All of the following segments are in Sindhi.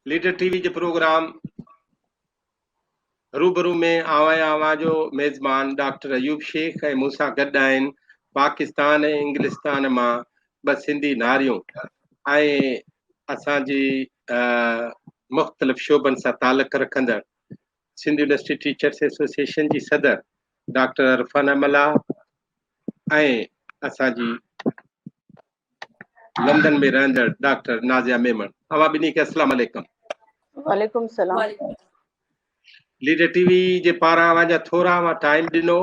ليڊر ٽي وي جي پروگرام روبرو ۾ آئون آهيان اوهان جو ميزبان ڊاڪٽر ايوب شيخ ۽ مون سان گڏ آهن پاڪستان ۽ انگلستان مان ٻه سنڌي ناريون ۽ اسان جي مختلف شعبن سان تعلق رکندڙ سنڌ يونيورسٽي ٽيچرس ايسوسيئيشن جي صدر ڊاڪٽر عرفانه ملاح ۽ اسان جي لنڊن ۾ رهندڙ ڊاڪٽر نازيا ميمڻ. اوهان ٻنهي کي السلام عليڪم. وعليڪم السلام. ليڊر ٽي وي جي پاران اوهان جا ٿورا، اوهان ٽائيم ڏنو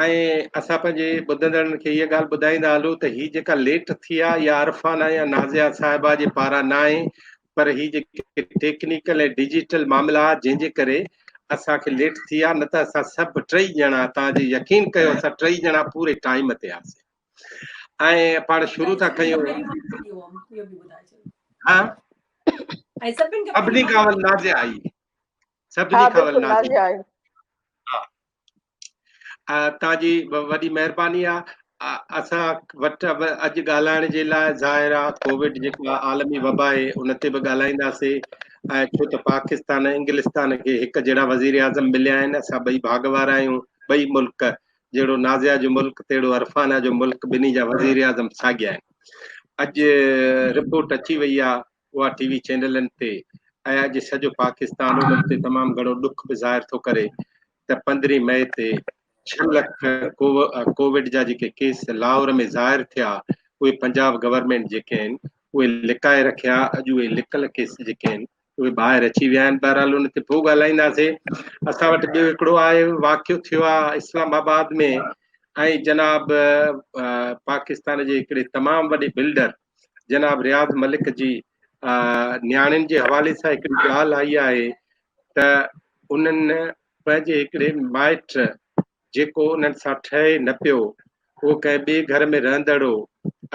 ۽ اسان پنهنجي ٻڌندڙن کي هيء ڳالهه ٻڌائيندا هلون ته هي جيڪا ليٽ ٿي آ اها عرفانه يا نازيا صاحبه جي پاران ناهي پر هي جيڪي ٽيڪنيڪل ۽ ڊجيٽل معاملا جنهن جي ڪري اسان کي ليٽ ٿي آ، نه ته اسان سڀ ٽئي ڄڻا، توهان جي يقين ڪيو اسان ٽئي ڄڻا پوري ٽائيم تي آسين. ۽ پاڻ شروع ٿا ڪيون. ها سڀني کان اول نازيا آئي، سڀني کان اول نازيا آئي. ها، توهان جي وڏي مهرباني آ اسان وٽ اڄ ڳالهائڻ جي لاء. ظاهر آ ڪووڊ جيڪا عالمي وبا آهي ان تي به ڳالهائينداسين، ۽ ڇو ته پاڪستان ۽ انگلستان کي هڪ جهڙا وزير اعظم مليا آهن، اسان ٻئي ڀاڳ وارا آهيون. ٻئي ملڪ، جهڙو نازيا جو ملڪ تهڙو عرفانه جو ملڪ، ٻنهي جا وزيراعظم ساڳيا آهن. اڄ رپورٽ اچي وئي آهي اها ٽي وي چينلن تي ۽ اڄ سڄو پاڪستان انهن تي تمام گهڻو ڏک به ظاهر ٿو ڪري ته 15 مئي تي 6 لک ڪووڊ جا جيڪي ڪيس لاهور ۾ ظاهر ٿيا اهي پنجاب گورنمينٽ جيڪي آهن اهي لڪائي رکيا. اڄ اهي لڪل ڪيس جيڪي آهن اهي ٻاهر اچي ويا آهن. بهرحال ان تي پوء ڳالهائينداسين. اسان وٽ ٻيو هڪڙو آهي واقعو ٿيو آهي اسلام آباد ۾ ۽ جناب پاڪستان جي هڪڙي تمام وڏي بلڊر جناب رياض ملڪ جي نياڻين جي حوالي سان هڪڙي ڳالهه آئي آهي ته انهن پنهنجي هڪڙي مائٽ جيڪو انهن سان ٺهي نه پيو، اهو ڪنهن ٻئي گهر ۾ رهندڙ هو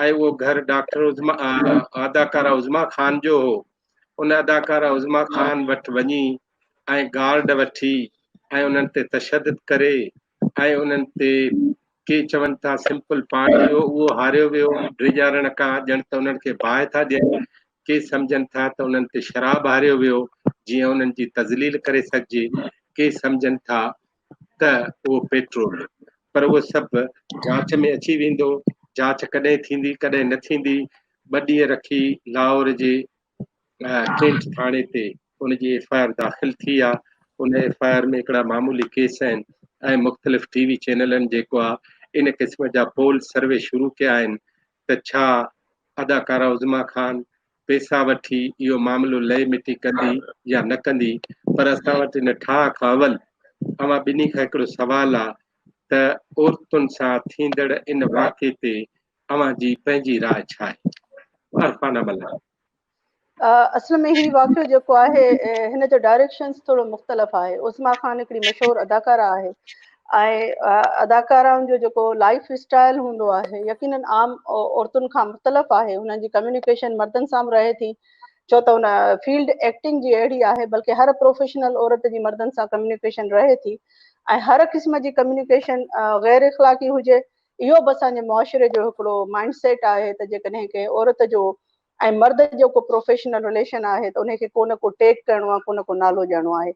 ۽ اهو گهر ڊاڪٽر عظميٰ اداڪاره عظميٰ خان جو هو. ان اداڪاره عظميٰ خان وٽ وڃي ۽ گارڊ وٺي ۽ انهن تي تشدد ڪري ۽ انهن تي ڪي چون ٿا سمپل پاڻي هو اهو هاريو ويو، ڊيڄارڻ کان ڄڻ ته انهن کي باهه ٿا ڏين، ڪي سمجهن ٿا ته انهن تي شراب هاريو ويو جيئن انهن جي تذليل ڪري سگهجي، ڪي سمجهن ٿا ته اهو پيٽرول هو، پر اهو سڀ جاچ ۾ اچي ويندو. جاچ ڪڏهن ٿيندي ڪڏهن نه ٿيندي، ٻه ڏينهن رکي لاهور جي ڪينٽ ٿاڻي تي ان جي ايف I R داخل ٿي آ. ان ايف I R ۾ هڪڙا معمولي ڪيس آهن ۽ مختلف ٽي وي چينلن جيڪو آ ان قسم جا پول سروي شروع ڪيا آهن ته ڇا اداڪارا عظميٰ خان پيسا وٺي اهو معاملو لئي مٽي ڪندي يا نه ڪندي. پر اسان وٽ ان ٺاهه کان اول اوهان ٻنهي کان هڪڙو سوال آ ته عورتن سان ٿيندڙ ان واقعي تي اوهان جي پنهنجي راء ڇا آهي؟ عرفانه ملاح. اصل ۾ هي واقعو جيڪو آهي هن جو ڊائريڪشنز ٿورو مختلف آهي. عظميٰ خان هڪڙي مشهور اداڪاره آهي ۽ اداڪارائن جو جيڪو لائف اسٽائل هوندو آهي يقينن عام عورتن کان مختلف آهي. هنن جي ڪميونيڪيشن مردن سان به رهي ٿي، ڇو ته ان فيلڊ ايڪٽنگ جي اهڙي آهي، بلڪه هر پروفيشنل عورت جي مردن سان ڪميونيڪيشن رهي ٿي ۽ هر قسم جي ڪميونيڪيشن غير اخلاقي هجي، اهو به اسان جي معاشري جو هڪڙو مائنڊ سيٽ آهي ته جيڪڏهن ڪنهن عورت جو ۽ مرد جو ڪو پروفيشنل رليشن آهي ته انهي کي ڪو نه ڪو ٽيگ ڪرڻو آهي، ڪو نه ڪو نالو ڏيڻو آهي.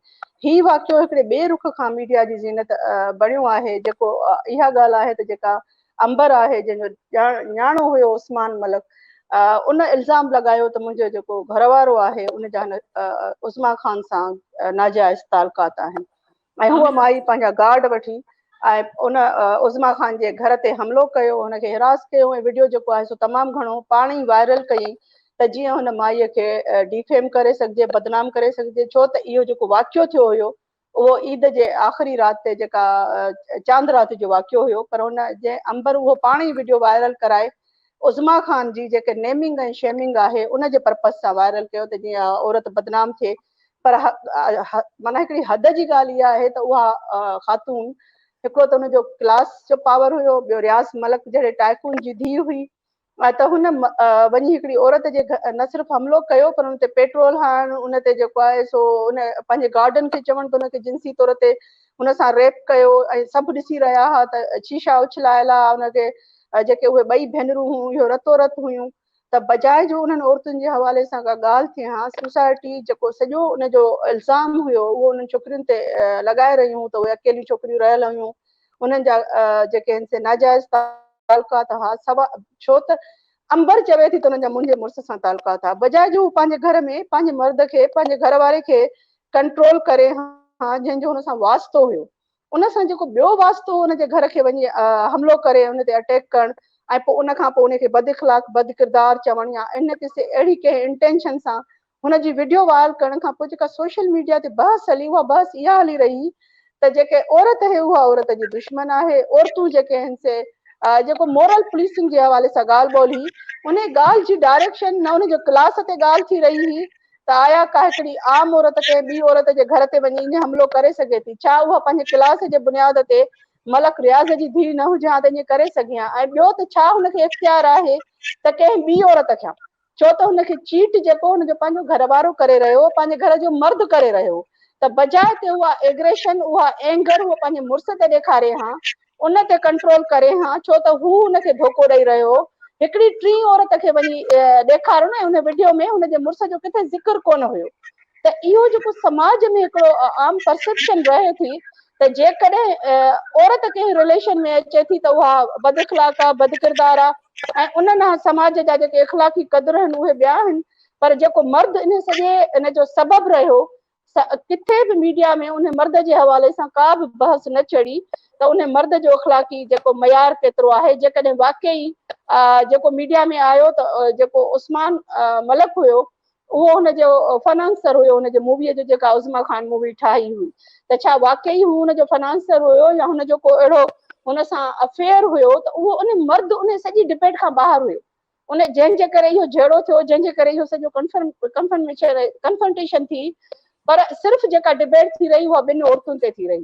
هي واقعو هڪڙي ٻئي رخ کان ميڊيا جي زينت بڻيو آهي، جيڪو اها ڳالهه آهي ته جيڪا امبر آهي جنهن جو نياڻو هيو عثمان ملڪ، ان الزام لڳايو ته منهنجو جيڪو گهر وارو آهي ان جا هن عظميٰ خان سان ناجائز تعلقات آهن ۽ هوء مائي پنهنجا گارڊ وٺي ۽ ان عظميٰ خان جي گهر تي حملو ڪيو، هن کي هراس ڪيو ۽ وڊيو جيڪو آهي سو تمام گهڻو پاڻ ئي وائرل ڪيائين ته جيئن هن مائيء کي ڊيفيم ڪري سگهجي، بدنام ڪري سگهجي، ڇو ته اهو جيڪو واقعو ٿيو هيو اهو عيد جي آخري رات تي جيڪا چاند رات جو واقعو هيو، پر هن جنهن امبر اهو پاڻ ئي وڊيو وائرل ڪرائي عظميٰ خان جي جيڪي نيمنگ ۽ شيمنگ آهي ان جي پرپز سان وائرل ڪيو ته جيئن اها عورت بدنام ٿئي. پر معنيٰ هڪڙي حد جي ڳالهه اها آهي ته اها خاتون، هڪڙو ته ان جو ڪلاس جو پاور هيو، ٻيو رياض ملڪ جهڙي ٽائڪون جي ڌيء هئي، ته هن وڃي هڪڙي عورت جي نه صرف حملو ڪيو پر ان تي پيٽرول هڻڻ، ان تي جيڪو آهي سو ان پنهنجي گارڊن کي چوڻ ته ان کي جنسي طور تي هن سان ريپ ڪيو ۽ سڀ ڏسي رهيا هئا ته شيشا اڇلايل هئا، ان کي جيڪي اهي ٻئي ڀينرون هيون اهو رتو رت هيون. ته بجاء جو انهن عورتن جي حوالي سان ڪا ڳالهه ٿئي ها، سوسائٽي جيڪو سڄو ان جو الزام هيو اهو انهن ڇوڪرين تي لڳائي رهيون هيون ته اهي اڪيليون ڇوڪريون رهيل هيون، انهن جا جيڪي آهن سي ناجائز تعلقات هئا، سوا ڇو ته امبر چوي ٿي ته انهن جا منهنجي مڙس سان تعلقات هئا، بجاء جو هو پنهنجي گهر ۾ پنهنجي مرد کي پنهنجي گهر واري کي ڪنٽرول ڪري ها جنهن جو هن سان واسطو هيو. ان سان جيڪو ٻيو واسطو هو ان جي گهر کي وڃي حملو ڪري ان تي اٽيڪ ڪرڻ ۽ پوء ان کان پوء ان کي بد اخلاق بد ڪردار چوڻ يا ان قصي اهڙي ڪنهن انٽينشن سان هن جي وڊيو وائرل ڪرڻ کان پوء جيڪا سوشل ميڊيا تي بحث هلي اها بحث اها هلي رهي ته جيڪي عورت آهي اها عورت جي دشمن آهي عورتون جيڪي آهن سي جيڪو مورل پوليسنگ جي حوالي سان ڳالهه ٻولهه هئي ان ڳالهه جي ڊائريڪشن نه ان جو ڪلاس تي ڳالهه ٿي رهي هئي ته آيا ڪا هڪڙي عام عورت ڪنهن ٻي عورت جي گهر تي وڃي ائين حملو ڪري سگهي ٿي؟ ڇا اها پنهنجي ڪلاس جي بنياد تي ملڪ رياض جي ڌيء نه هجي ها ته ائين ڪري سگهي ها؟ ۽ ٻيو ته ڇا هن کي اختيار آهي ته ڪنهن ٻي عورت کان؟ ڇو ته هن کي چيٽ جيڪو هن جو پنهنجو گهر وارو ڪري رهيو هو، پنهنجي گهر جو مرد ڪري رهيو هو ته بجاء تي اها ايگريشن، اها اينگر هوء پنهنجي مڙس تي ڏيکاري ها، ان تي ڪنٽرول ڪري ها ڇو ته هو هن کي ڌوڪو ڏئي رهيو هو. هڪڙي ٽين عورت کي وڃي ڏيکاريو نه ان وڊيو ۾ هن جي مڙس جو ڪٿي ذڪر ڪونه هيو ته اهو جيڪو سماج ۾ هڪڙو عام پرسيپشن رهي ٿي ته جيڪڏهن عورت ڪنهن رليشن ۾ اچي ٿي ته اها بد اخلاق آ بد ڪردار آ ۽ ان ڏانهن سماج جا جيڪي اخلاقي قدر آهن اهي ٻيا آهن پر جيڪو مرد ان سڄي ان جو سبب رهيو ڪٿي به ميڊيا ۾ ان مرد جي حوالي سان ڪا به بحث نه ڇڙي ته ان مرد جو اخلاقي جيڪو معيار ڪيترو آهي جيڪڏهن واقعي جيڪو ميڊيا ۾ آيو ته جيڪو عثمان ملڪ هيو اهو هن جو فنانسر هيو هن جي مووي جو جيڪا عظميٰ خان مووي ٺاهي هئي ته ڇا واقعي هو هن جو فنانسر هيو يا هن جو ڪو اهڙو هن سان افيئر هيو ته اهو ان مرد ان سڄي ڊبيٽ کان ٻاهر هيو ان جنهن جي ڪري اهو جهيڙو ٿيو، جنهن جي ڪري اهو سڄو ڪنفرنٽيشن ٿي، پر صرف جيڪا ڊبيٽ ٿي رهي اها ٻن عورتن تي ٿي رهي.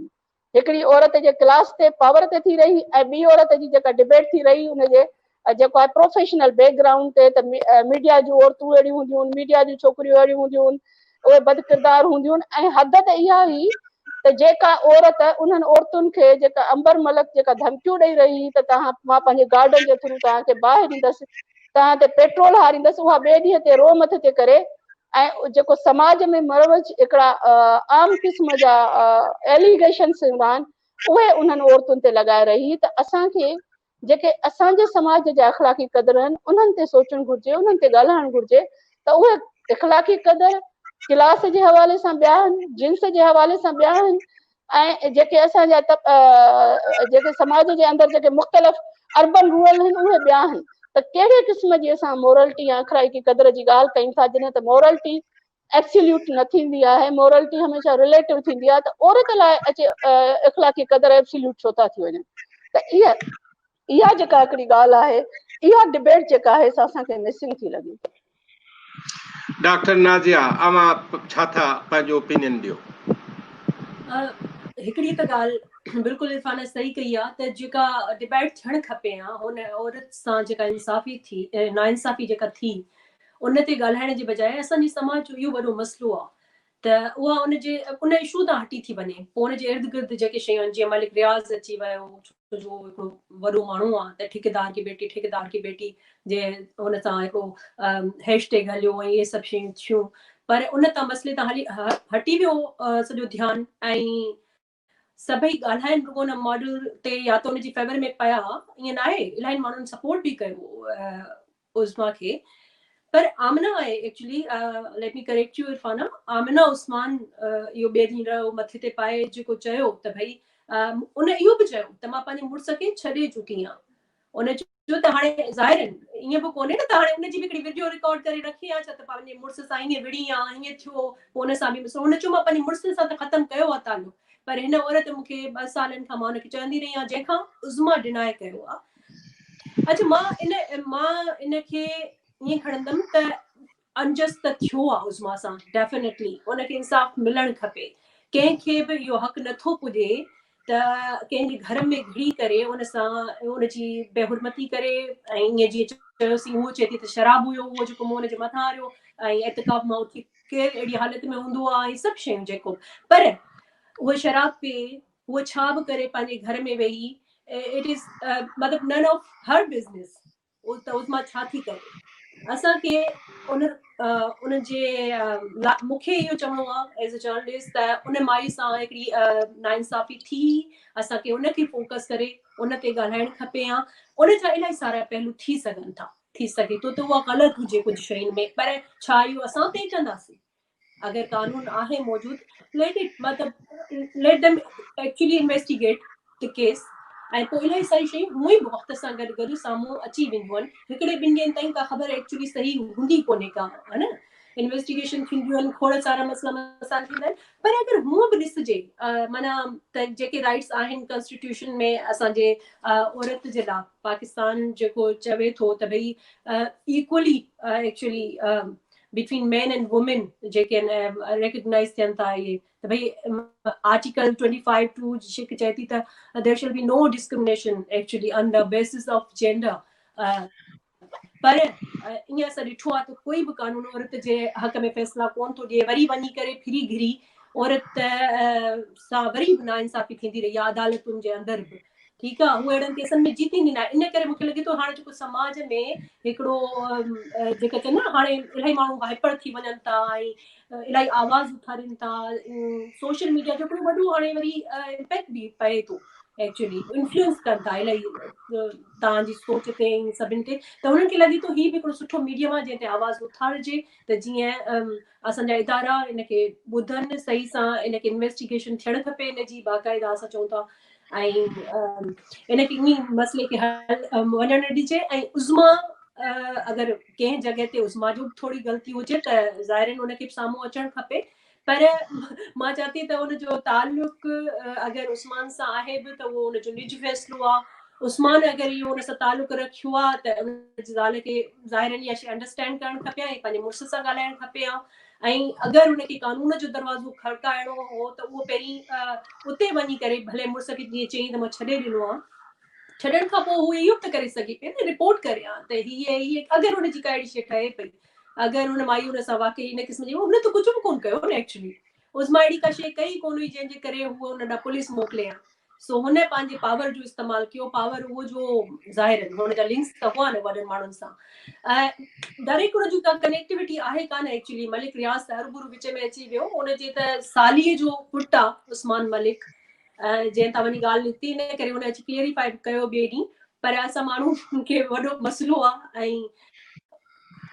هڪڙي عورت جي ڪلاس تي پاور تي ٿي رهي ۽ ٻي عورت جي جيڪا ڊبيٽ ٿي رهي ان جي جيڪو آهي پروفيشنل بيڪ گرائونڊ تي ته ميڊيا جون عورتون اهڙيون هونديون آهن، ميڊيا جون ڇوڪريون اهڙيون هونديون آهن، اهي بد ڪردار هونديون آهن ۽ حد ته اها هئي ته جيڪا عورت انهن عورتن کي جيڪا امبر ملڪ جيڪا ڌمڪيون ڏئي رهي هئي ته توهان مان پنهنجي گارڊن جي ٿرو توهان کي باهه ڏيندس توهان تي پيٽرول هاريندس اها ٻئي ڏينهن تي رو مٿي تي ڪري ۽ جيڪو سماج ۾ مروج هڪڙا عام قسم جا ايليگيشنس هوندا آهن اهي انهن عورتن تي لڳائي رهي هئي ته اسان کي جيڪي اسان جي سماج جا اخلاقي قدر آهن انهن تي سوچڻ گهرجي انهن تي ڳالهائڻ گهرجي ته اهي اخلاقي قدر ڪلاس جي حوالي سان ٻيا آهن جنس جي حوالي سان ٻيا آهن ۽ جيڪي اسان جا جيڪي سماج جي اندر جيڪي مختلف اربن رورل آهن اهي ٻيا آهن ته ڪهڙي قسم جي اسان مورلٽي يا اخلاقي قدر جي ڳالهه ڪيون ٿا جڏهن ته مورلٽي ايبسوليوٽ نه ٿيندي آهي، مورلٽي هميشه رليٽو ٿيندي آهي ته عورت لاء اچي اخلاقي قدر ايبسوليوٽ ڇو ٿا ٿي وڃن ته اها اها جيڪا هڪڙي ڳالهه آهي اها ڊبيٽ جيڪا آهي سا اسان کي مسنگ ٿي لڳي. ڊاڪٽر نازيه اوهان ڇا ٿا پنهنجو اوپينين ڏيو؟ هڪڙي ته ڳالهه بلڪل عرفان صحيح ڪئي آ ته جيڪا ڊبيٽ ٿيڻ کپي ها هن عورت سان جيڪا انصافي ٿي ناانصافي جيڪا ٿي ان تي ڳالهائڻ جي بجاء اسان جي سماج جو اهو وڏو مسئلو آ ته اها ان جي ان اشو تان هٽي ٿي وڃي پوء ان جي ارد گرد جيڪي شيون آهن جيئن ملڪ رياض اچي ويو ڇو جو اهو هڪڙو وڏو ماڻهو آ ته ٺيڪيدار ڪي بيٽي ٺيڪيدار ڪي بيٽي جي ان سان هڪڙو هيش ٽيگ هليو ۽ اهي سڀ شيون ٿيون پر ان تان مسئلي تان هلي هٽي ويو سڄو ڌيان ۽ سڀئي ڳالهائن رڳو ان ماڊل تي يا ته ان جي فيور ۾ پيا ائين ناهي الاهين ماڻهن سپورٽ به ڪيو عظميٰ کي پر آمنه آهي actually let me correct you Irfana Amna Usman اهو ٻئي ڏينهن رهيو مٿي تي پائي جيڪو چيو ته ڀئي ان اهو به چيو ته مان پنهنجي مڙس کي ڇڏي چڪي آهيان ان ڇو ته هاڻي ظاهر ائين به ڪونهي نه ته هاڻي ان جي به هڪڙي وڊيو رڪارڊ ڪري رکي ها ڇا ته پنهنجي مڙس سان ائين وڙهي ها ائين ٿيو پوء ان سان به مسئلو هن چيو مان پنهنجي مڙس سان ته ختم ڪيو آهي تعلق پر هن عورت مون کي ٻه سالن کان مان ان کي چوندي رهي آهيان جنهن کان عظميٰ ڊنائي ڪيو آهي اڇا مان ان مان ان کي ائين کڻندم ته انجسٽ ته ٿيو آ عظميٰ سان ڊيفينيٽلي ان کي انصاف ملڻ کپي ڪنهن کي به اهو حق نٿو پڄي ته ڪنهن جي گهر ۾ گهڙي ڪري ان سان ان جي بي حرمتي ڪري ۽ ائين جيئن چيوسين هو چئي ٿي ته شراب هيو اهو جيڪو مون ان جي مٿان هاريو ۽ اعتڪاف مان اٿي ڪير اهڙي حالت ۾ هوندو آ ۽ سڀ شيون جيڪو پر اهو شراب پي هو ڇا به ڪري پنهنجي گهر ۾ ويهي it is مطلب نن آف هر بزنس ته عظميٰ ڇا ٿي ڪري؟ اسان کي ان ان جي مون کي اهو چوڻو آهي ايز اي جرنلسٽ ته ان مائي سان هڪڙي ناانصافي ٿي، اسان کي ان کي فوڪس ڪري ان تي ڳالهائڻ کپي ها. ان جا الاهي سارا پهلو ٿي سگهن ٿا، ٿي سگهي ٿو ته اها غلط هجي ڪجهه شين ۾، پر ڇا اهو اسان طئي ڪنداسين؟ اگر قانون آهي موجود، ليٽ it, مطلب let them actually investigate the case, ۽ پوء الاهي ساري شيون هونئن ئي به وقت سان گڏ گڏ سامهون اچي وينديون آهن. هڪڙي ٻن ڏينهن تائين ڪا خبر ايڪچولي صحيح هوندي ڪونهي ڪا، ها نه؟ انويسٽيگيشن ٿينديون آهن، کوڙ سارا مسئلا مسائل ٿيندا آهن، پر اگر هونئن به ڏسجي معنيٰ ته جيڪي رائٽس آهن ڪانسٽيٽيوشن ۾ اسان جي عورت جي لاء، پاڪستان جيڪو چوي ٿو ته ڀئي equally actually between men and women جيڪي ريڪگنائز ٿين ٿا اهي ته ڀئي آرٽيڪل 25 2 شق چئي ٿي ته there shall be no discrimination actually on the basis of gender. پر ائين اسان ڏٺو آهي ته ڪوئي به قانون عورت جي حق ۾ فيصلا ڪون ٿو ڏئي، وري وڃي ڪري ڦري گهري عورت سان وري به ناانصافي ٿيندي رهي آهي عدالتن جي اندر به. ٺيڪ آ، هو اهڙن ڪيسن ۾ جيتيندي ناهي. ان ڪري مونکي لڳي ٿو هاڻي جيڪو سماج ۾ هڪڙو جيڪا چون نه هاڻي الاهي ماڻهو هائپر ٿي وڃن ٿا ۽ الاهي آواز اٿارين ٿا، سوشل ميڊيا جو هڪڙو وڏو هاڻي وري امپيڪٽ به پئي ٿو، ايڪچولي انفلوئنس ڪن ٿا الاهي توهان جي سوچ تي ۽ سڀن تي، ته هنن کي لڳي ٿو هي به هڪڙو سٺو ميڊيم آهي جنهن تي آواز اٿارجي ته جيئن اسان جا ادارا ان کي ٻڌن صحيح سان، ان کي انويسٽيگيشن ٿيڻ کپي ان جي باقاعده اسان چئون ٿا، ۽ ان کي ائين مسئلي کي حل وڃڻ نه ڏجي. ۽ عظميٰ اگر ڪنهن جڳهه تي عظميٰ جو به ٿوري غلطي هجي ته ظاهر ان کي به سامهون اچڻ کپي، پر مان چوان ٿي ته ان جو تعلق اگر عثمان سان آهي به ته اهو ان جو نج فيصلو آهي. عثمان اگر اهو ان سان تعلق رکيو آهي ته ان جي زال کي ظاهر اها شيء انڊرسٽينڊ ڪرڻ کپي ۽ پنهنجي مڙس سان ڳالهائڻ کپي ها، ۽ اگر ان کي قانون جو دروازو کڙڪائڻو هو ته اهو پهرين اتي وڃي ڪري ڀلي مڙس کي جيئن چيائين ته مان ڇڏي ڏنو آهي، ڇڏڻ کان پوء هو اهو به ته ڪري سگهي پئي نه رپورٽ ڪري ها ته هي هي اگر ان جي ڪا اهڙي شيء ٺهي پئي، اگر ان مائي ان سان واقعي ان قسم جي، هن ته ڪجهه به ڪونه ڪيو نه ايڪچولي عظميٰ اهڙي ڪا شيء ڪئي ڪونه هئي جنهن جي ڪري هوء ان ڏانهن پوليس موڪلي ها. سو هن پنهنجي پاور جو استعمال ڪيو، پاور اهو جو ظاهر هن جا لنڪس ته هئا نه وڏن ماڻهن سان، ڊائريڪٽ ان جي ڪا ڪنيڪٽيوٽي آهي ڪانه ايڪچولي. ملڪ رياض ته هروڀرو وچ ۾ اچي ويو، ان جي ته سالي جو پٽ آ عثمان ملڪ جنهن تان وڃي ڳالهه نڪتي، ان ڪري هن اچي ڪليئريفائي ڪيو ٻئي ڏينهن. پر اسان ماڻهو کي وڏو مسئلو آ ۽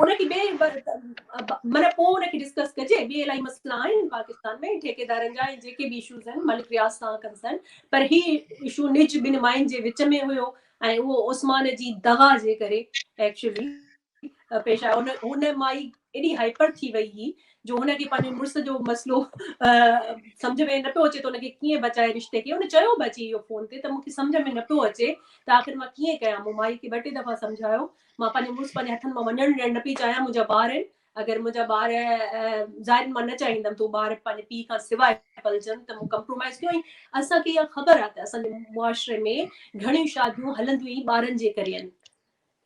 ان کي ٻئي معنيٰ پوء ان کي ڊسڪس ڪجي. ٻي الاهي مسئلا آهن پاڪستان ۾ ٺيڪيدارن جا ۽ جيڪي به اشوز آهن ملڪ رياض سان ڪنسرن، پر هي اشو نج ٻن ماين جي وچ ۾ هيو ۽ اهو عثمان جي دغا جي ڪري ايڪچولي پيش آيو. هن مائي ايڏي هائپر ٿي وئي هئي جو هن کي پنهنجي مڙس جو مسئلو سمجهه ۾ نه پيو اچي ته هن کي ڪيئن بچائي رشتي کي. هن چيو به اچي اهو فون تي ته مون کي سمجهه ۾ نه پيو اچي ته آخر مان ڪيئن ڪيان، مون مائي کي ٻه ٽي دفعا سمجهايو، مان پنهنجو مڙس پنهنجي هٿن مان وڃڻ ڏيڻ نه پئي چاهيان، منهنجا ٻار آهن، اگر منهنجا ٻار ظاهر مان نه چاهيندم ته ٻار پنهنجي پيء کان سواء پلجن، ته مون ڪمپرومائز ڪيو. ۽ اسان کي اها خبر آهي ته اسان جي معاشري ۾ گهڻيون شاديون هلنديون ئي ٻارن جي ڪري آهن،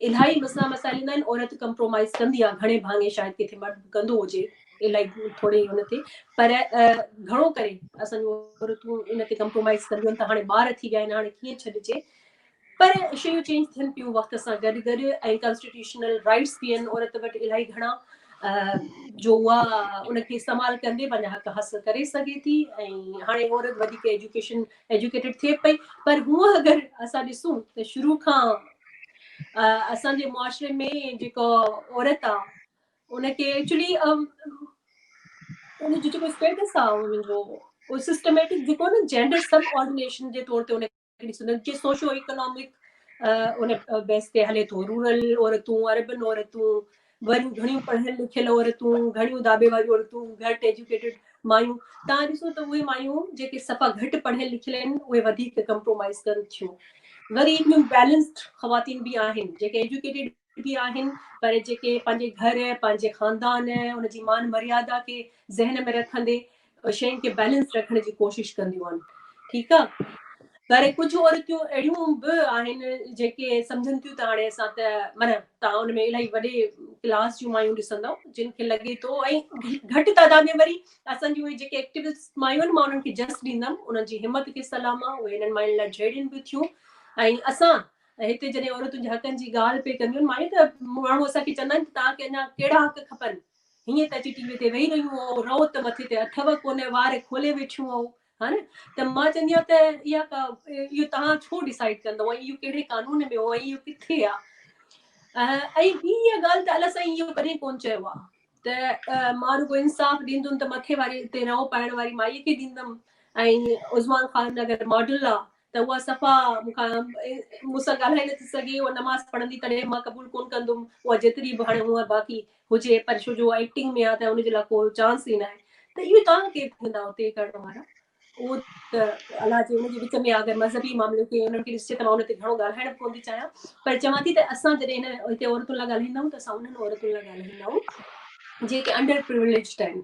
الاهي مسئلا مسائل ايندا آهن، عورت ڪمپرومائز ڪندي آهي گهڻي ڀاڱي، شايد ڪٿي مرد به ڪندو هجي الاهي ٿوري ان تي، پر گهڻو ڪري اسان جون عورتون ان تي ڪمپرومائز ڪنديون آهن ته هاڻي ٻار ٿي ويا آهن هاڻي ڪيئن ڇڏجي. پر شيون چينج ٿين پيون وقت سان گڏ گڏ ۽ ڪانسٽيٽيوشنل رائٽس به آهن عورت وٽ الاهي گهڻا جو اها ان کي استعمال ڪندي پنهنجا حق حاصل ڪري سگهي ٿي، ۽ هاڻي عورت وڌيڪ ايجوڪيشن ايجوڪيٽيڊ ٿئي پئي. پر هونء اگر اسان ڏسون ته شروع کان اسان جي معاشري ۾ جيڪو عورت آ ان کي ايڪچولي ان جو جيڪو اسٽيٽس آ ان جو سسٽميٽڪ جيڪو نه جينڊر سب آرڊينيشن جي طور تي ان ڏسندن ڪي سوشو اڪنامڪ ان بيس تي هلي ٿو. رورل عورتون، اربن عورتون، وري گهڻيون پڙهيل لکيل عورتون، گهڻيون داٻي واريون عورتون، گهٽ ايجوڪيٽيڊ مايون، تان ڏسو ته اهي مايون جيڪي صفا گهٽ پڙهيل لکيل آهن اهي وڌيڪ ڪمپرومائز ڪن ٿيون. وري هڪڙيون بيلنسڊ خواتين به آهن جيڪي ايجوڪيٽيڊ به آهن پر جيڪي پنهنجي گهر، پنهنجي خاندان، ان جي مان مريادا کي ذهن ۾ رکندي شين کي بيلنس رکڻ جي ڪوشش ڪنديون آهن. ٺيڪ آ، پر ڪجهه عورتون اهڙيون به آهن جيڪي سمجهن ٿيون ته هاڻي اسان ته معنيٰ تان ان ۾ الاهي وڏي ڪلاس جون مايون ڏسندؤ جن کي لڳي ٿو، ۽ گهٽ تعداد ۾ وري اسان جون اهي جيڪي ايڪٽيوسٽ مايون آهن، مان انهن کي جس ڏيندم، انهن جي همت کي سلام آ، اهي انهن ماين لاء جهيڙين به ٿيون ۽ اسان هتي جڏهن عورتن جي حقن جي ڳالهه پئي ڪنديون آهن مايون ته ماڻهو اسان کي چوندا آهن ته توهان کي اڃا ڪهڙا حق کپن هيئن ته اچي ٽي وي تي ويهي رهيون آهو رئو ته مٿي تي اٿو ڪونه وار کولي ويٺيون آهو ها نه ته مان چوندي آهيان ته اها ڪا اهو توهان ڇو ڊسائيڊ ڪندؤ ۽ اهو ڪهڙي قانون ۾ هو ۽ اهو ڪٿي آهي ۽ ٻي اها ڳالهه ته الله سائين اهو ڪڏهن ڪونه چيو آهي ته مان رڳو انصاف ڏيندم ته مٿي واري تي رئو پائڻ واري مائي کي ڏيندم ۽ عثمان خان اگر ماڊل آ ته اها صفا مون کان مون سان ڳالهائي نٿي سگهي اها نماز پڙهندي تڏهن مان قبول ڪون ڪندم اها جيتري به هاڻي هونء باقي هجي پر ڇو جو ايڪٽنگ ۾ آ ته ان جي لاء ڪو چانس ئي ناهي ته اهو توهان ڪير ٿيندا اتي ڪرڻ وارا اهو ته الله جي ان جي وچ ۾ اگر مذهبي معاملو کي انهن کي ڏسجي ته مان ان تي گهڻو ڳالهائڻ به ڪونه ٿي چاهيان پر چوان ٿي ته اسان جڏهن هن هتي عورتن لاء ڳالهائيندا آهيون ته اسان انهن عورتن لاء ڳالهائيندا آهيون جيڪي انڊر پروليجڊ آهن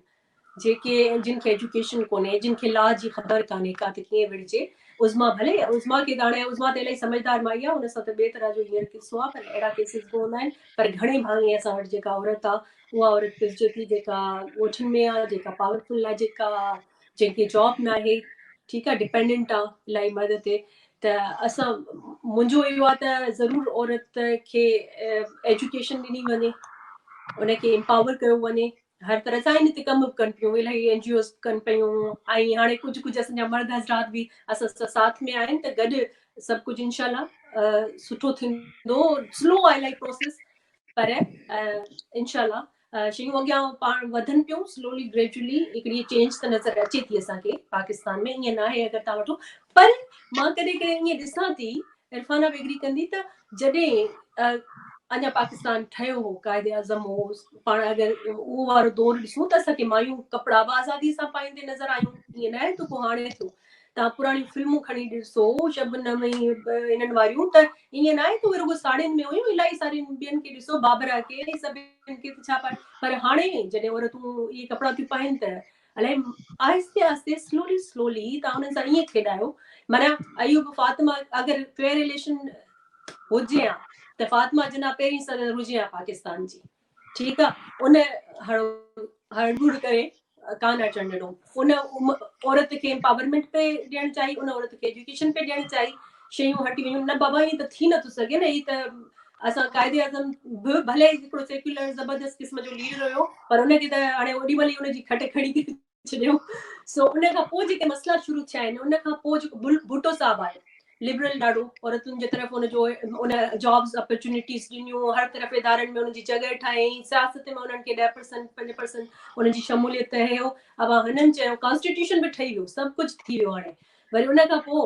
جيڪي جن کي ايجوڪيشن ڪونهي جن کي لا جي خبر ڪانهي ڪا ته ڪيئن وڙهجي عظميٰ ڀلي عظميٰ کي ته هاڻي عظميٰ ته الاهي سمجهدار مائي آهي ان سان ته ٻئي طرح جو هينئر قصو آهي پر اهڙا ڪيسز به هوندا آهن پر گهڻي ڀاڱي اسان وٽ جيڪا عورت آهي اها عورت پسجي ٿي جيڪا ڳوٺن ۾ آهي جيڪا پاورفل آهي جيڪا جنهن کي جاب ناهي ٺيڪ آ ڊپينڊنٽ آ الاهي مرد تي ته اسان منهنجو اهو آ ته ضرور عورت کي ايجوڪيشن ڏني وڃي ان کي امپاور ڪيو وڃي هر طرح سان ان تي ڪم به ڪن پيون الاهي اين جي اوز ڪن پيون ۽ هاڻي ڪجهه ڪجهه اسان جا مرد حضرات به اسان سان ساٿ ۾ آهن ته گڏ سڀ ڪجهه انشاء الله سٺو ٿيندو سلو آهي الاهي پروسيس پر انشاء الله شيون اڳيان پاڻ وڌن پيون سلولي گريجولي هڪڙي چينج ته نظر اچي ٿي اسان کي پاڪستان ۾ ائين ناهي اگر تان وٺو پر مان ڪڏهن ڪڏهن ائين ڏسان ٿي عرفانه به ايگري ڪندي ته جڏهن اڃا پاڪستان ٺهيو هو قائد اعظم هو پاڻ اگر اهو وارو دور ڏسون ته اسان کي مايون ڪپڙا به آزادي سان پائيندي نظر آيون ائين ناهي ته ڪو هاڻي ٿيو توهان پراڻيون فلمون کڻي ڏسو شبنم ۽ انهن واريون ته ائين ناهي ته اهي رڳو ساڙهين ۾ هيون الاهي سارين ٻين کي ڏسو بابرا کي ۽ سڀن کي ته ڇا پائي پر هاڻي جڏهن عورتون اهي ڪپڙا ٿيون پائين ته الائي آهستي آهستي سلولي سلولي توهان انهن سان ائين کيڏايو معنيٰ ايوب فاطمه اگر فيئر اليڪشن هجي ها ته فاطمه جناح پهرين صدر هجي ها پاڪستان جي ٺيڪ آ ان هڙو هڙ ڪري ڪان اچڻ ڏنو ان عورت کي امپاورمينٽ پي ڏيڻ چاهي ان عورت کي ايجوڪيشن پي ڏيڻ چاهي شيون هٽي ويون نه بابا هي ته ٿي نٿو سگهي نه هي ته اسان قائد اعظم به ڀلي هڪڙو سيڪيولر زبردست قسم جو ليڊر هيو پر ان کي ته هاڻي اوڏي مهل ئي ان جي کٽ کڻي ڇڏيو سو ان کان پوء جيڪي مسئلا شروع ٿيا آهن ان کان پوء جيڪو ڀٽو صاحب آيو لبرل ڏاڍو عورتن جي طرف ان جو ان جابس اپرچونيٽيز ڏنيون هر طرف ادارن ۾ انهن جي جڳهه ٺاهي سياست ۾ انهن کي 10% 5% انهن جي شموليت هيو ابا هنن چيو ڪانسٽيٽيوشن به ٺهي ويو سڀ ڪجهه ٿي ويو هاڻي وري ان کان پوء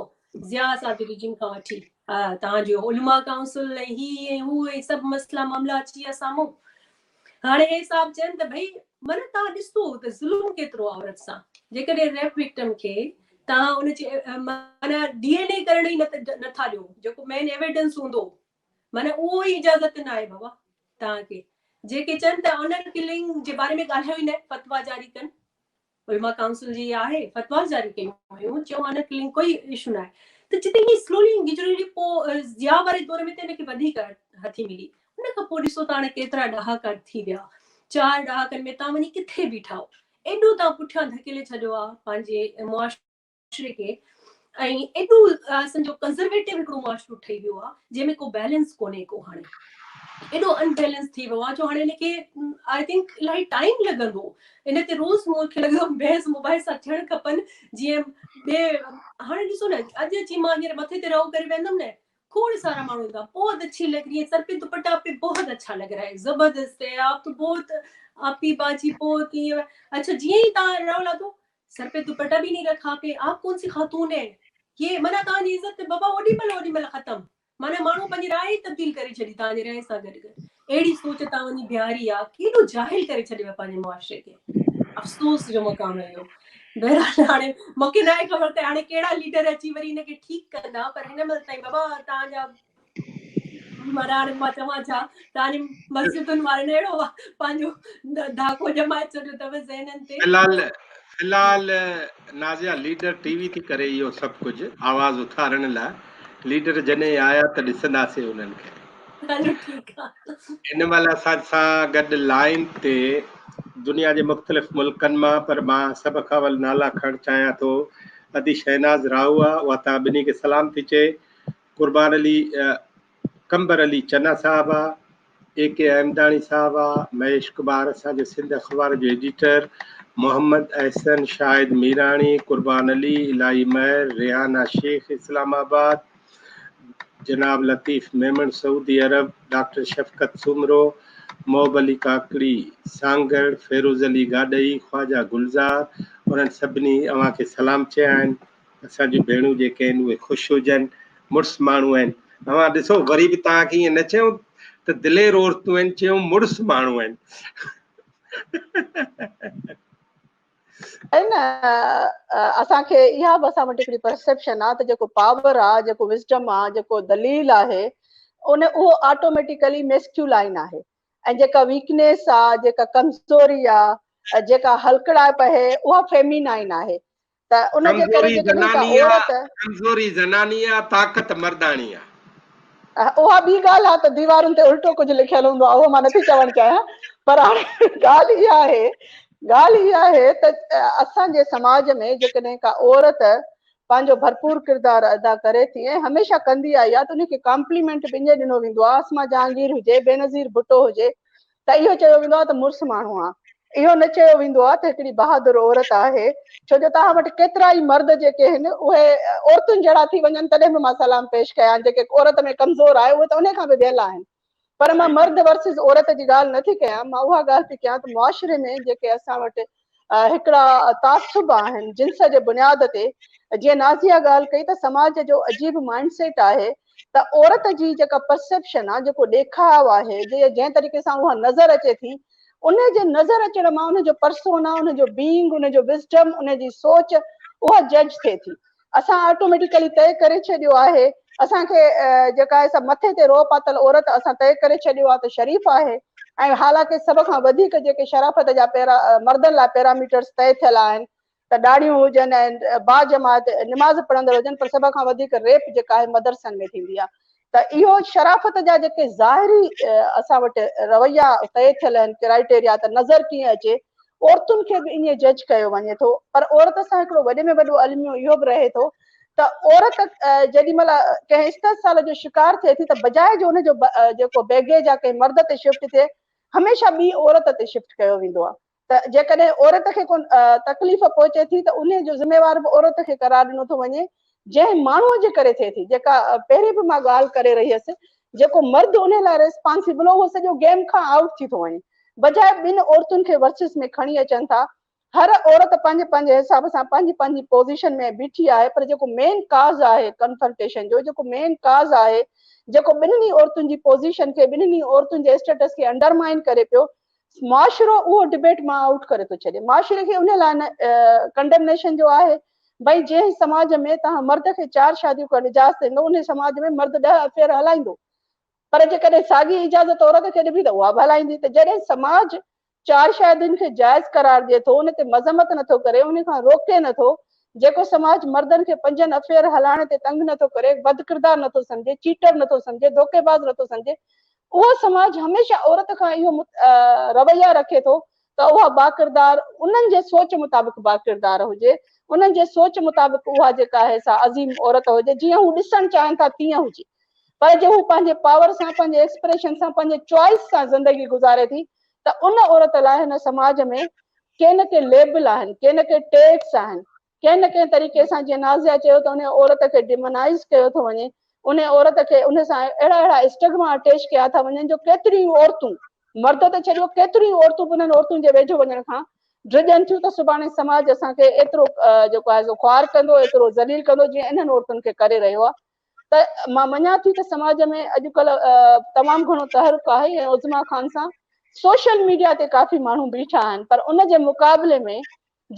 ضياء صاحب جي رجيم کان وٺي توهان جو علماء ڪائونسل ۽ هي ۽ هو ۽ سڀ مسئلا معاملا اچي ويا سامهون هاڻي هي صاحب چين ته ڀئي معنيٰ توهان ڏسو ته ظلم ڪيترو آهي عورت سان جيڪڏهن ريپ وڪٽم کي توهان ان جي معنيٰ ڊي اين اي ڪرڻ ئي نٿا ڏيو جيڪو مين ايويڊنس هوندو معنيٰ اهو ئي اجازت نه آهي بابا توهان کي جيڪي چون ته آنر ڪلنگ جي باري ۾ ڳالهايو ئي نه فتويٰ جاري ڪن علماء ڪائونسل جي آهي فتويٰ جاري ڪيون هيون چيو آنر ڪلنگ ڪوئي اشو نه آهي ته جتي هي سلولي گجرولي پوء ضياء واري دور ۾ ته هن کي وڌيڪ هٿي ملي ان کان پوء ڏسو ته هاڻي ڪيترا ڏهاڪا ٿي ويا چار ڏهاڪن ۾ تان وڃي ڪٿي بيٺا آهو ايڏو تان پٺيان ڌڪيلي ڇڏيو آهي پنهنجي معاشري کي ۽ ايڏو اسان جو ڪنزرويٽو هڪڙو معاشرو ٺهي ويو آهي جنهن ۾ ڪو بيلنس ڪونهي ڪو هاڻي ايڏو ان بيلنس ٿي ويو آهي جو هاڻي ان کي I think الاهي ٽائيم لڳندو ان تي روز مون کي لڳندو بحث مباحثا ٿيڻ کپن جيئن ٻي هاڻي ڏسو نه اڄ اچي مان هينئر مٿي تي رئو ڪري ويندم نه کوڙ سارا ماڻهو ايندا بهت اڇي لڳ رهي هي سر پي دوپٽا پي بهت اڇا لڳ رها هي زبردست هي آپ تو بهت آپي باجي بهت اڇا جيئن ئي تان رئو لاٿو سر پي دوپٽا بي نهين رکا پي آپ ڪون سي خاتون هي يي معنيٰ توهان جي عزت بابا اوڏي مهل اوڏي مهل ختم معنيٰ ماڻهو پنهنجي راء ئي تبديل ڪري ڇڏي توهان جي راء سان گڏ گڏ اهڙي سوچ توهان وڃي بيهاري آ ڪيڏو جاهل ڪري ڇڏيو آ پنهنجي معاشري کي افسوس جو مقام آهي اهو بهرحال هاڻي مونکي ناهي خبر ته هاڻي ڪهڙا ليڊر اچي وري هن کي ٺيڪ ڪندا پر هن مهل تائين بابا توهان جا معنيٰ هاڻي مان چوان ڇا توهان جي مسجدن وارن اهڙو پنهنجو ڌاڪو ڄمائي ڇڏيو اٿو ذهنن تي. في الحال نازيا ليڊر ٽي وي ٿي ڪري اهو سڀ ڪجهه آواز اٿارڻ لاء ليڊر جڏهن آيا ته ڏسنداسين انهن کي. هلو ٺيڪ آ. هن مهل اسان سان گڏ لائين تي دنيا جي مختلف ملڪن مان پر مان سڀ کان اول نالا کڻڻ چاهيان ٿو ادي شهناز راهو آ اها توهان ٻنهي کي سلام ٿي چئي قربان علي قمبر علي چنا صاحب آ، اي ڪي احمداڻي صاحب آ، مهيش ڪمار اسان جو سنڌ اخبار جو ايڊيٽر، محمد احسن، شاهد ميراڻي، قربان علي، الاهي مهر، ريحانه شيخ اسلام آباد، جناب لطيف ميمڻ سعودي عرب، ڊاڪٽر شفقت سومرو، محب علي ڪاڪڙي سانگهڙ، فيروز علي گاڏهي، خواجه گلزار انهن سڀني اوهان کي سلام چيا آهن. اسان جون ڀيڻون جيڪي آهن اهي خوش هجن، مڙس ماڻهو آهن. اوهان ڏسو وري به توهان کي ائين نه چيو ته دلير عورتون آهن، چيو مڙس ماڻهو آهن. آهي نه اسان کي اها به اسان وٽ هڪڙي پرسيپشن آهي ته جيڪو پاور آهي، جيڪو وزڊم آهي، جيڪو دليل آهي، ان اهو آٽوميٽيڪلي ميسڪيولائن آهي ۽ جيڪا ويڪنيس آ، جيڪا ڪمزوري آ، جيڪا هلڪڙائپ آهي، اها فيمينائن آهي. ته ان جي ڪري ڪمزوري جيڪڏهن ڪا زناني آ، عورت. ڪمزوري زناني آ، طاقت مرداڻي آ. اها ٻي ڳالهه آ ته ديوارن تي الٽو ڪجهه لکيل هوندو آ، اهو مان نٿي چوڻ چاهيان، پر هاڻي ڳالهه اها آهي، ڳالهه اها آهي ته اسان جي سماج ۾ جيڪڏهن ڪا عورت پنهنجو ڀرپور ڪردار ادا ڪري ٿي ۽ هميشه ڪندي آئي آهي ته ان کي ڪامپليمينٽ به ائين ڏنو ويندو آهي، عاصمه جهانگير هجي، بينظير ڀٽو هجي ته اهو چيو ويندو آهي ته مڙس ماڻهو آهي. اهو نه چيو ويندو آهي ته هڪڙي بهادر عورت آهي، ڇو جو توهان وٽ ڪيترا ئي مرد جيڪي آهن اهي عورتن جهڙا ٿي وڃن تڏهن به مان سلام پيش ڪيان، جيڪي عورت ۾ ڪمزور آهي اهي ته انهي کان به ڀيل آهن. پر مان مرد ورسز عورت جي ڳالهه نه ٿي ڪيان، مان اها ڳالهه ٿي ڪيان ته معاشري ۾ جيڪي اسان وٽ هڪڙا تعصب آهن جنس جي بنياد تي، جيئن نازيه ڳالهه ڪئي ته سماج جو عجيب مائنڊ سيٽ آهي ته عورت جي جيڪا پرسيپشن آهي، جيڪو ڏيکاء آهي، جنهن طريقي سان اها نظر اچي ٿي، ان جي نظر اچڻ مان ان جو پرسونا، ان جو بينگ، ان جو وزڊم، ان جي سوچ اها جج ٿئي ٿي. اسان آٽوميٽيڪلي طئي ڪري ڇڏيو آهي، اسان کي جيڪا آهي سا مٿي تي روء پاتل عورت اسان طئي ڪري ڇڏيو آهي ته شريف آهي ۽ حالانڪه سڀ کان وڌيڪ جيڪي شرافت جا پيرا مردن لاء پيراميٽرس طئي ٿيل آهن ته ڏاڙهيون هجن ۽ باجماعت نماز پڙهندڙ هجن پر سڀ کان وڌيڪ ريپ جيڪا آهي مدرسن ۾ ٿيندي آهي ته اهو شرافت جا جيڪي ظاهري اسان وٽ رويا طئي ٿيل آهن ڪرائيٽيريا ته نظر ڪيئن اچي عورتن کي به ائين جج ڪيو وڃي ٿو پر عورت سان هڪڙو وڏي ۾ وڏو الميو اهو به رهي ٿو ته عورت جيڏي مهل ڪنهن استحصال جو شڪار ٿئي ٿي ته بجاء جو ان جو جيڪو بيگيج آهي ڪنهن مرد تي شفٽ ٿئي هميشه ٻي عورت تي شفٽ ڪيو ويندو آهي ته جيڪڏهن عورت کي ڪو تڪليف پهچي ٿي ته انهي جو ذميوار به عورت کي قرار ڏنو ٿو وڃي جنهن ماڻهوء جي ڪري ٿئي ٿي جيڪا پهرين به مان ڳالهه ڪري رهي هيس جيڪو مرد انهي لاء ريسپانسبل هو اهو سڄو گيم کان آئوٽ ٿي ٿو وڃي بجاء ٻن عورتن کي ورسز ۾ کڻي اچن ٿا هر عورت پنهنجي پنهنجي حساب سان پنهنجي پنهنجي پوزيشن ۾ بيٺي آهي پر جيڪو مين ڪاز آهي ڪنفرنٽيشن جو جيڪو مين ڪاز آهي جيڪو ٻنهي عورتن جي پوزيشن کي ٻنهي عورتن جي اسٽيٽس کي انڊرمائن ڪري پيو معاشرو اهو ڊبيٽ مان آئوٽ ڪري ٿو ڇڏي. معاشري کي ان لاء نه ڪنڊمنيشن جو آهي ڀئي جنهن سماج ۾ توهان مرد کي چار شاديون ڪرڻ اجازت ڏيندو انهي سماج ۾ مرد ڏهه افيئر هلائيندو پر جيڪڏهن ساڳي اجازت عورت کي ڏبي ته اها به هلائيندي ته جڏهن سماج چار شادين کي جائز قرار ڏئي ٿو ان تي مذمت نٿو ڪري ان کان روڪي نٿو جيڪو سماج مردن کي پنجن افيئر هلائڻ تي تنگ نٿو ڪري بدڪردار نٿو سمجهي چيٽر نٿو سمجهي ڌوڪيباز نٿو سمجهي اهو سماج هميشه عورت کان اهو رويا رکي ٿو ته اها باڪردار انهن جي سوچ مطابق باڪردار هجي، انهن جي سوچ مطابق اها جيڪا آهي سا عظيم عورت هجي، جيئن هو ڏسڻ چاهين ٿا تيئن هجي. پر جي هو پنهنجي پاور سان، پنهنجي ايڪسپريشن سان، پنهنجي چوائس سان زندگي گذاري ٿي ته ان عورت لاء هن سماج ۾ ڪي نه ڪي ليبل آهن، ڪي نه ڪي ٽيگس آهن، ڪنهن نه ڪنهن طريقي سان جيئن نازيه چيو ته انهي عورت کي ڊيمنائيز ڪيو ٿو وڃي، انهي عورت کي انهي سان اهڙا اهڙا اسٽگما اٽيچ ڪيا ٿا وڃن جو ڪيتريون ئي عورتون، مرد ته ڇڏيو ڪيتريون ئي عورتون به انهن عورتن جي ويجهو وڃڻ کان ڊڄن ٿيون ته سڀاڻي سماج اسان کي ايترو جيڪو آهي سو خوار ڪندو، ايترو ذليل ڪندو جيئن انهن عورتن کي ڪري رهيو آهي ته مان مڃان ٿي ته سماج ۾ اڄڪلهه تمام گهڻو تحرڪ آهي ۽ عظميٰ خان سان سوشل ميڊيا تي ڪافي ماڻهو بيٺا آهن پر ان جي مقابلي ۾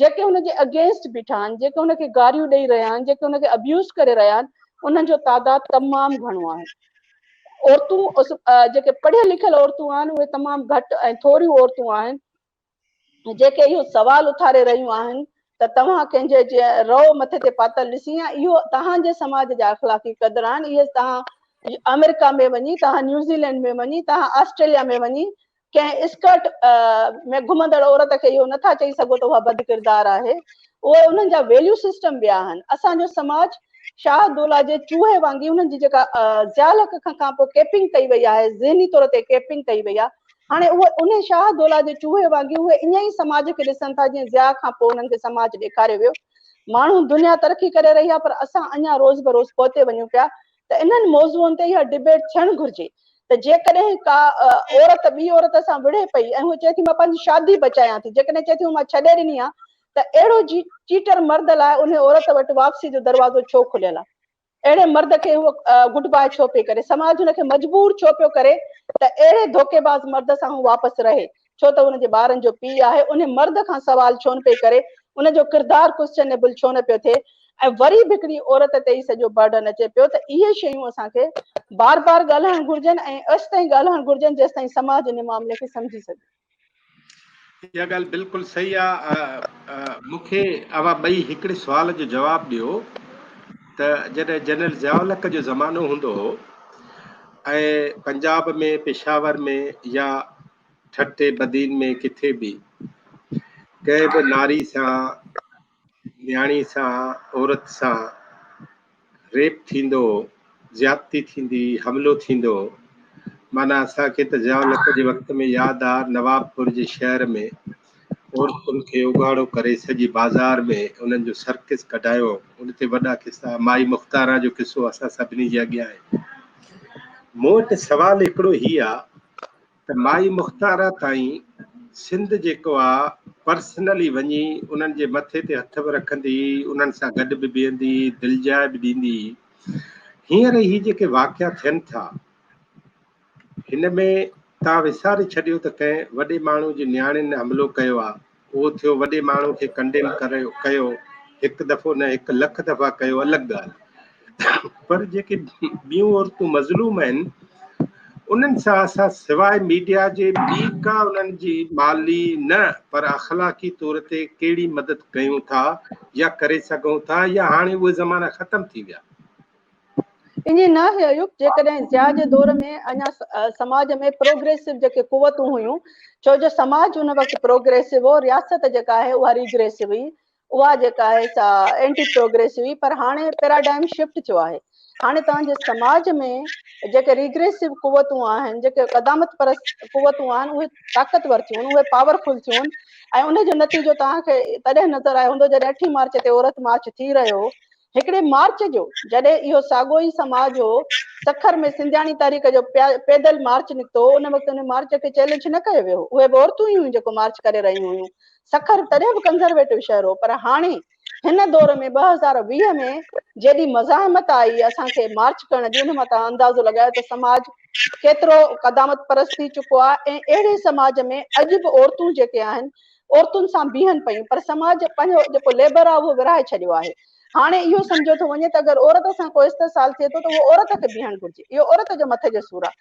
جيڪي هن جي اگينسٽ بيٺا آهن، جيڪي هن کي گاريون ڏئي رهيا آهن، جيڪي هن کي ابيوز ڪري رهيا آهن، انهن جو تعداد تمام گهڻو آهي. عورتون جيڪي پڙهيل لکيل عورتون آهن اهي تمام گهٽ ۽ ٿوريون عورتون آهن جيڪي اهو سوال اٿاري رهيون آهن ته توهان ڪنهن جي جي رئو مٿي تي پاتل ڏسي يا اهو توهان جي سماج جا اخلاقي قدر آهن اهي توهان آمريڪا ۾ وڃي توهان نيوزيلينڊ ۾ وڃي توهان آسٽريليا ۾ وڃي ڪنهن اسڪرٽ ۾ گهمندڙ عورت کي اهو نٿا چئي سگهو ته اها بد ڪردار آهي. اهي انهن جا ويليو سسٽم ٻيا آهن. اسان جو سماج شاهه دولا جي چوهي وانگي انهن جي جيڪا ضياء الحق کان پوء ڪيپنگ ڪئي وئي آهي، ذهني طور تي ڪيپنگ ڪئي وئي آهي، هاڻي اهي انهي شاهه دولا جي چوهي وانگي اهي ائين ئي سماج کي ڏسن ٿا جيئن ضياء کان پوء انهن کي سماج ڏيکاريو ويو. ماڻهو دنيا ترقي ڪري رهي آهي پر اسان اڃا روز بروز پوئتي وڃون پيا ته انهن موضوعن تي اها ڊبيٽ ٿيڻ گهرجي ته جيڪڏهن ڪا عورت ٻي عورت سان وڙهي پئي ۽ هوء چئي ٿي مان پنهنجي شادي بچايان ٿي، جيڪڏهن چئي ٿي مان ڇڏي ڏني آهي ته اهڙو چيٽر مرد لاء انهي عورت وٽ واپسي جو دروازو ڇو کليل آهي؟ اهڙي مرد کي هوء گڊ باء ڇو پئي ڪري؟ سماج هن کي مجبور ڇو پيو ڪري ته اهڙي ڌوڪيباز مرد سان هو واپس رهي؟ ڇو ته هن جي ٻارن جو پيء آهي، انهي مرد کان سوال ڇو نه پئي ڪري؟ ان جو ڪردار ڪوسچنيبل ڇو نه پيو ٿئي؟ ۽ وري به هڪڙي عورت تي ئي سڄو برڊن اچي پيو ته اهي شيون اسان کي بار بار ڳالهائڻ گهرجن ۽ ايستائين ڳالهائڻ گهرجن جيستائين سماج ان معاملي کي سمجهي سگهي. اها ڳالهه بلڪل صحيح آ. مون کي اوهان ٻئي هڪڙي سوال جو جواب ڏيو ته جڏهن جنرل ضياء الحق جو زمانو هوندو هو ۽ پنجاب ۾ پشاور ۾ يا ٺٽي بدين ۾ ڪٿي به ڪنهن به ناري سان نياڻي سان عورت سان ريپ ٿيندو هو، زيادتي ٿيندي هئي، حملو ٿيندو هو. معنيٰ اسان کي ته ضياء الحق جي وقت ۾ ياد آ نوابپور جي شهر ۾ عورتن کي اگهاڙو ڪري سڄي بازار ۾ انهن جو سرڪس ڪڍايو هو. ان تي وڏا قصا، مائي مختاران جو قصو اسان سڀني جي اڳيان آهي. مون وٽ سوال هڪڙو هي آ ته مائي مختارا تائين سنڌ جيڪو آ پرسنلي وڃي انهن جي مٿي تي هٿ به رکندي هئي، انهن سان گڏ به بيهندي هئي، دلجاء به ڏيندي هئي. هينئر هي جيڪي واقعا ٿين ٿا هن ۾ توهان وساري ڇڏيو ته ڪنهن وڏي ماڻهو جي نياڻين حملو ڪيو آ، اهو ٿيو وڏي ماڻهو کي ڪنڊيم ڪريو ڪيو هڪ دفعو نه هڪ لک دفعا ڪيو الڳ ڳالهه پر جيڪي ٻيون عورتون مظلوم آهن انهن سان اسان سواء ميڊيا جي ٻي ڪا انهن جي مالي نه پر اخلاقي طور تي ڪهڙي مدد ڪيون ٿا يا ڪري سگهون ٿا يا هاڻي اهي زمانا ختم ٿي ويا. ائين ناهي ايوب، جيڪڏهن ضياء جي دور ۾ اڃا سماج ۾ پروگريسو جيڪي قوتون هيون، ڇو جو سماج ان وقت پروگريسو هو، رياست جيڪا آهي اها ريگريسو هئي، اها جيڪا آهي سا اينٽي پروگريسو هئي، پر هاڻي پيراڊائم شفٽ ٿيو آهي. هاڻي توهان جي سماج ۾ جيڪي ريگريسو قوتون آهن، جيڪي قدامت پرست قوتون آهن، اهي طاقتور ٿيون آهن، اهي پاورفل ٿيون آهن ۽ ان جو نتيجو توهان کي تڏهن نظر آيو هوندو جڏهن اٺين مارچ تي عورت مارچ ٿي رهيو هو. هڪڙي مارچ جو جڏهن اهو ساڳو ئي سماج هو سکر ۾ سنڌياڻي تحريڪ جو پيدل مارچ نڪتو هو ان وقت ان مارچ کي چئلينج نه ڪيو ويو هو اهي به عورتون ئي هيون جيڪو مارچ ڪري رهيون هيون سکر تڏهن به ڪنزرويٽو شهر هو پر هاڻي هن دور ۾ 2020 ۾ جيڏي مزاحمت آئي اسان کي مارچ ڪرڻ جي ان مان توهان اندازو لڳايو ته سماج ڪيترو قدامت پرست ٿي چڪو آهي ۽ اهڙي سماج ۾ اڄ به عورتون جيڪي آهن عورتن سان بيهن پيون پر سماج پنهنجو جيڪو ليبر آهي اهو ورهائي ڇڏيو آهي. هاڻي اهو سمجهيو ٿو وڃي ته اگر عورت سان ڪو استحصال ٿئي ٿو ته اهو عورت کي بيهڻ گهرجي. اهو عورت جو مٿي جو سور آهي.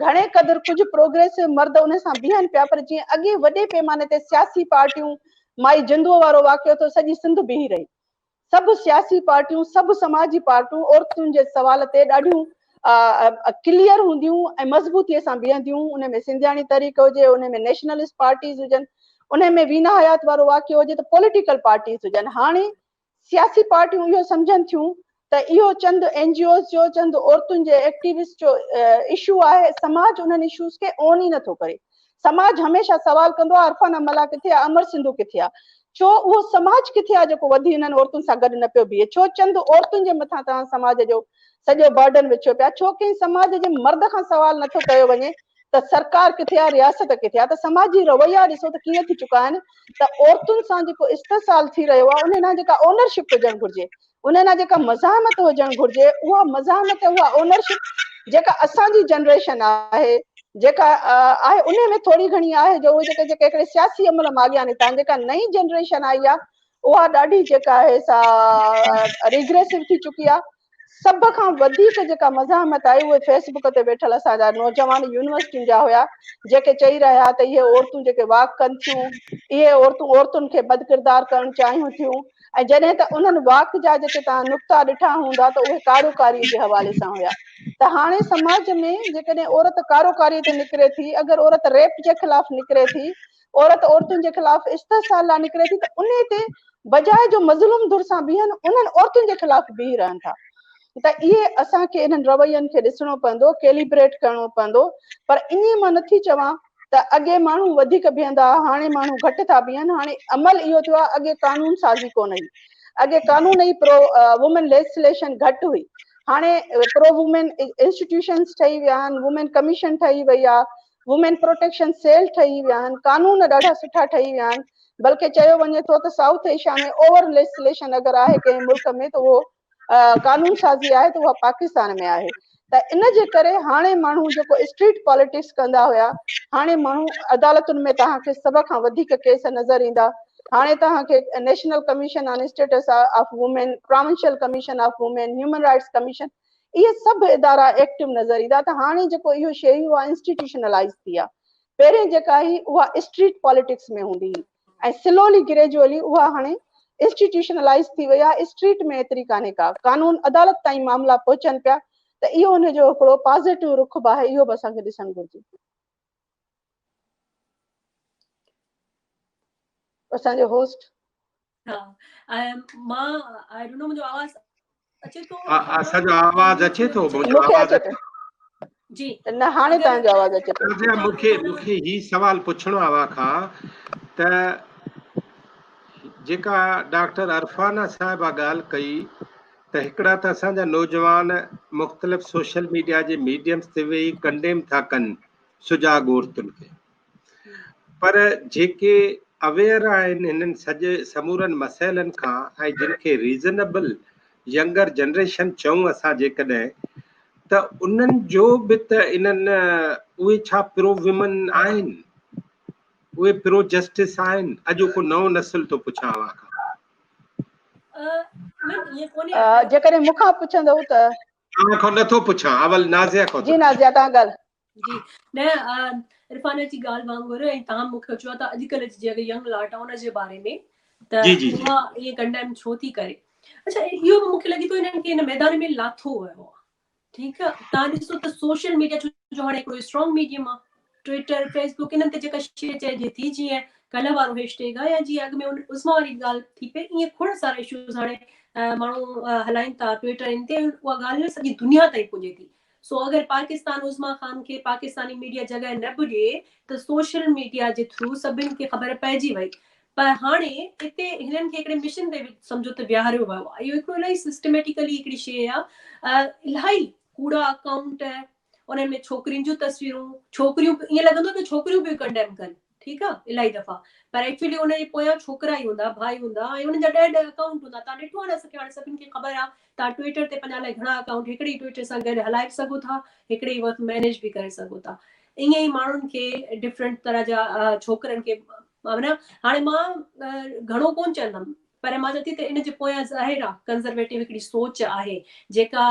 گهڻي قدر ڪجهه پروگريسو مرد ان سان بيهن پيا پر جيئن اڳي وڏي پيماني تي سياسي پارٽيون مائي جندوء وارو واقعو ٿيو سڄي سنڌ بيهي رهي. سڀ سياسي پارٽيون، سڀ سماجي پارٽيون عورتن جي سوال تي ڏاڍيون ڪليئر هونديون ۽ مضبوطي سان بيهنديون، ان ۾ سنڌياڻي تحريڪ هجي، ان ۾ نيشنلسٽ پارٽيز هجن، ان ۾ وينا حيات وارو واقعو هجي ته پوليٽيڪل پارٽيز هجن. هاڻي سياسي پارٽيون اهو سمجهن ٿيون ته اهو چند اين جي اوز جو، چند عورتن جي ايڪٽيوسٽ جو اشو آهي، سماج انهن اشوز کي اون ئي نٿو ڪري. سماج هميشه سوال ڪندو آهي عرفان ملاح ڪٿي آهي، امر سنڌو ڪٿي آهي؟ ڇو اهو سماج ڪٿي آهي جيڪو وڌي انهن عورتن سان گڏ نه پيو بيهي؟ ڇو چند عورتن جي مٿان توهان سماج جو سڄو برڊن وڇيو پيا؟ ڇو ڪنهن سماج جي مرد کان سوال نٿو ڪيو وڃي ته سرڪار ڪٿي آهي، رياست ڪٿي آهي؟ ته سماجي رويا ڏسو ته ڪيئن ٿي چڪا آهن ته عورتن سان جيڪو استحصال ٿي رهيو آهي انهن ڏانهن جيڪا اونرشپ هجڻ گهرجي، انهن لاء جيڪا مزاحمت هجڻ گهرجي اها مزاحمت اها اونرشپ جيڪا اسان جي جنريشن آهي جيڪا آهي انهي ۾ ٿوري گهڻي آهي جو اهي جيڪي جيڪي هڪڙي سياسي عمل مان اڳيان نڪتا آهن جيڪا نئين جنريشن آئي آهي اها ڏاڍي جيڪا آهي سا ريگريسو ٿي چڪي آهي سڀ کان وڌيڪ جيڪا مزاحمت آئي اهي فيس بڪ تي ويٺل اسان جا نوجوان يونيورسٽين جا هيا جيڪي چئي رهيا ته اهي عورتون جيڪي واڪ ڪن ٿيون اهي عورتون عورتن کي بدڪردار ڪرڻ چاهيون ٿيون ۽ جڏهن ته انهن واڪ جا جيڪي توهان نقطا ڏٺا هوندا ته اهي ڪاروڪاريء جي حوالي سان هيا ته هاڻي سماج ۾ جيڪڏهن عورت ڪاروڪاريء تي نڪري ٿي، اگر عورت ريپ جي خلاف نڪري ٿي، عورت عورتن جي خلاف استحصال لاء نڪري ٿي ته انهي تي بجاء جو مظلوم ڌر سان بيهن انهن عورتن جي خلاف بيهي رهن ٿا. ته اهي اسان کي انهن روين کي ڏسڻو پوندو، ڪيليبريٽ ڪرڻو پوندو، پر ائين مان نٿي چوان ته اڳي ماڻهو وڌيڪ بيهندا ها هاڻي ماڻهو گهٽ ٿا بيهن، هاڻي عمل اهو ٿيو آهي اڳي قانون سازي ڪونه هئي، اڳي قانون ئي پرو وومين ليجسليشن گهٽ هئي، هاڻي پرو وومين انسٽيٽيوشنز ٺهي ويا آهن، وومين ڪميشن ٺهي وئي آهي، وومين پروٽيڪشن سيل ٺهي ويا آهن، قانون ڏاڍا سٺا ٺهي ويا آهن، بلڪه چيو وڃي ٿو ته سائوٿ ايشيا ۾ اوور ليجسليشن اگر آهي ڪنهن ملڪ ۾ ته اهو قانون سازي آهي ته اها پاڪستان ۾ آهي ته ان جي ڪري هاڻي ماڻهو جيڪو اسٽريٽ پاليٽڪس ڪندا هيا هاڻي ماڻهو عدالتن ۾ توهان کي سڀ کان وڌيڪ ڪيس نظر ايندا، هاڻي توهان کي national commission on status of women, provincial commission of women, human rights commission اهي سڀ ادارا ايڪٽو نظر ايندا ته هاڻي جيڪو اهو شيء هئي اها انسٽيٽيوشنلائز ٿي آهي، پهرين جيڪا هئي اها اسٽريٽ پاليٽڪس ۾ هوندي هئي ۽ سلولي گريجوئلي اها هاڻي انسٽيٽيوشنلائز ٿي وئي آهي، اسٽريٽ ۾ ايتري ڪانهي ڪا، قانون عدالت تائين معاملا پهچن پيا ته اهو ان جو هڪڙو پازيٽو رخ به آهي اهو به اسان کي ڏسڻ گهرجي. اسان جو هوسٽ. ها مان I don't know منهنجو آواز اچي ٿو؟ اسان جو آواز اچي ٿو؟ منهنجو آواز اچي جي نه هاڻي توهان جو آواز اچي ٿو. مونکي هي سوال پڇڻو آهي اوهان کان ته جيڪا ڊاڪٽر عرفانه صاحبه ڳالهه ڪئي ته هڪڙا ته اسان جا نوجوان مختلف سوشل ميڊيا جي ميڊيمز تي ويهي ڪنڊيم ٿا ڪن سجاڳ عورتن کي پر جيڪي اويئر آهن هنن سڄي سمورن مسئلن کان ۽ جن کي ريزنبل ينگر جنريشن چئون اسان جيڪڏهن ته انهن جو به ته انهن اهي ڇا پرو ويمن آهن اهي پرو جسٽس آهن اڄوڪو نئون نسل ٿو پڇان اوهان کان. جيڪڏهن مون کان پڇندؤ ته. اوهان کان نٿو پڇان اول نازيه کان. جي نازيه توهان ڳالهه. جي نه عرفان جي ڳالهه وانگر ۽ توهان مون کي چيو ته اڄڪلهه جي جيڪا ينگ لاٽ آهي ان جي باري ۾ ته جي جي جي اها ائين ڪنڊيم ڇو ٿي ڪري. اڇا اهو به مون کي لڳي ٿو انهن کي ان ميدان ۾ لاٿو ويو آهي. ٺيڪ آ توهان ڏسو ته سوشل ميڊيا ڇو جو هاڻي هڪڙو اسٽرانگ ميڊيم آ ٽوئٽر فيس بڪ انهن تي جيڪا شي چئجي ٿي جيئن ڪلهه وارو هيش ٽيگ آ يا جيئن اڳ ۾ عظميٰ واري ڳالهه ٿي پئي ائين کوڙ سارا اشوز هاڻي ماڻهو هلائين ٿا ٽوئٽر ان تي اها ڳالهه سڄي دنيا تائين پڄي ٿي سو اگر پاڪستان عظميٰ خان کي پاڪستاني ميڊيا جڳهه نه به ڏئي ته سوشل ميڊيا جي ٿرو سڀن کي خبر پئجي وئي پر هاڻي اتي هنن کي هڪڙي مشن تي سمجهو ته ويهاريو ويو آهي. اهو هڪڙو الاهي سسٽميٽيڪلي هڪڙي شيء آهي. الاهي ڪوڙا اڪائونٽ، انهن ۾ ڇوڪرين جون تصويرون، ڇوڪريون ائين لڳندو ته ڇوڪريون پيون ڪنڊيم ڪن، ٺيڪ آهي الاهي دفعا، پر ايڪچولي ان جي پويان ڇوڪرا ئي هوندا، ڀائي هوندا ۽ انهن جا ڏهه ڏهه اڪائونٽ هوندا. توهان ڏٺو آهي نه اسان کي هاڻي سڀني کي خبر آهي توهان ٽوئٽر تي پنهنجا الائي گهڻا اڪائونٽ هڪڙي ئي ٽوئٽر سان گڏ هلائي به سگهو ٿا، هڪڙي ئي وقت مينيج به ڪري سگهو ٿا. ائين ئي ماڻهن کي ڊفرنٽ طرح جا ڇوڪرن کي معنيٰ هاڻي مان گهڻو ڪونه چوندم پر مان چوان ٿي ته ان جي پويان ظاهر آ ڪنزرويٽو هڪڙي سوچ آهي جيڪا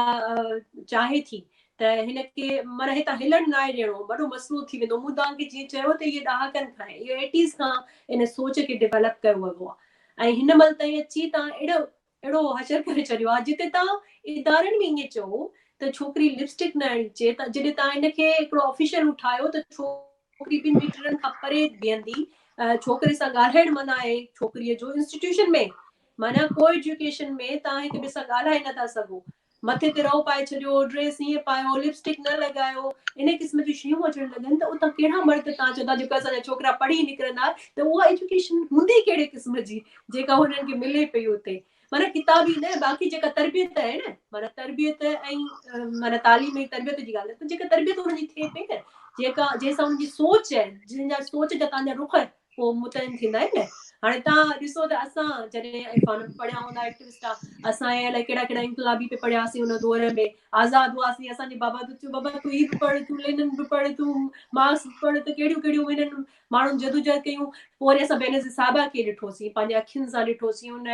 چاهي ٿي ته هن کي معنيٰ هتان هلڻ ناهي ڏيڻو وڏو مسئلو ٿي ويندو. مون توهان کي جيئن چيو ته اهي ڏهاڪن کان اهو ايٽيز کان ان سوچ کي ڊيولپ ڪيو ويو آهي ۽ هن مهل تائين اچي توهان اهڙو اهڙو حشر ڪري ڇڏيو آهي جتي توهان ادارن ۾ ائين چئو ته ڇوڪري لپسٽڪ نه هڻي اچي ته جڏهن توهان ان کي هڪڙو آفيشل اٺايو ته ڇوڪري ٻن ميٽرن کان پري بيهندي، ڇوڪري سان ڳالهائڻ منع آهي ڇوڪريء جو انسٽيٽيوشن ۾ معنيٰ ڪو ايجوڪيشن ۾ توهان هڪ ٻئي سان ڳالهائي نٿا سگهو. مٿي تي رئو پائي ڇڏيو، ڊريس هيئن پايو، لپسٽڪ نه لڳايو، انهي قسم جون شيون اچڻ لڳن ته اتان ڪهڙا مرد توهان چوندا جيڪو اسان جا ڇوڪرا پڙهي نڪرندا ته اها ايجوڪيشن هوندي ڪهڙي قسم جي جيڪا هنن کي ملي پئي اتي معنيٰ ڪتابي نه باقي جيڪا تربيت آهي نه معنيٰ تربيت ۽ معنيٰ تعليم ۽ تربيت جي ڳالهه ته جيڪا تربيت هنن جي ٿئي پئي نه جيڪا جنهن سان هنن جي سوچ آهي جنهن جا سوچ جا توهان جا رخ پوء متعين ٿيندا آهن نه. هاڻي توهان ڏسو ته اسان جڏهن عرفان به پڙهيا هوندا ايڪٽوسٽ آ اسان اهي الائي ڪهڙا ڪهڙا انقلابي پئي پڙهياسين ان دور ۾ آزاد هئاسين اسان جي بابا ته چيو بابا تون هي به پڙهه تون لينن به پڙهه تون مارڪس به پڙهه ته ڪهڙيون ڪهڙيون هنن ماڻهن جدوجهد ڪيون پوء وري اسان بينظير صاحبه کي ڏٺوسين پنهنجي اکين سان ڏٺوسين ان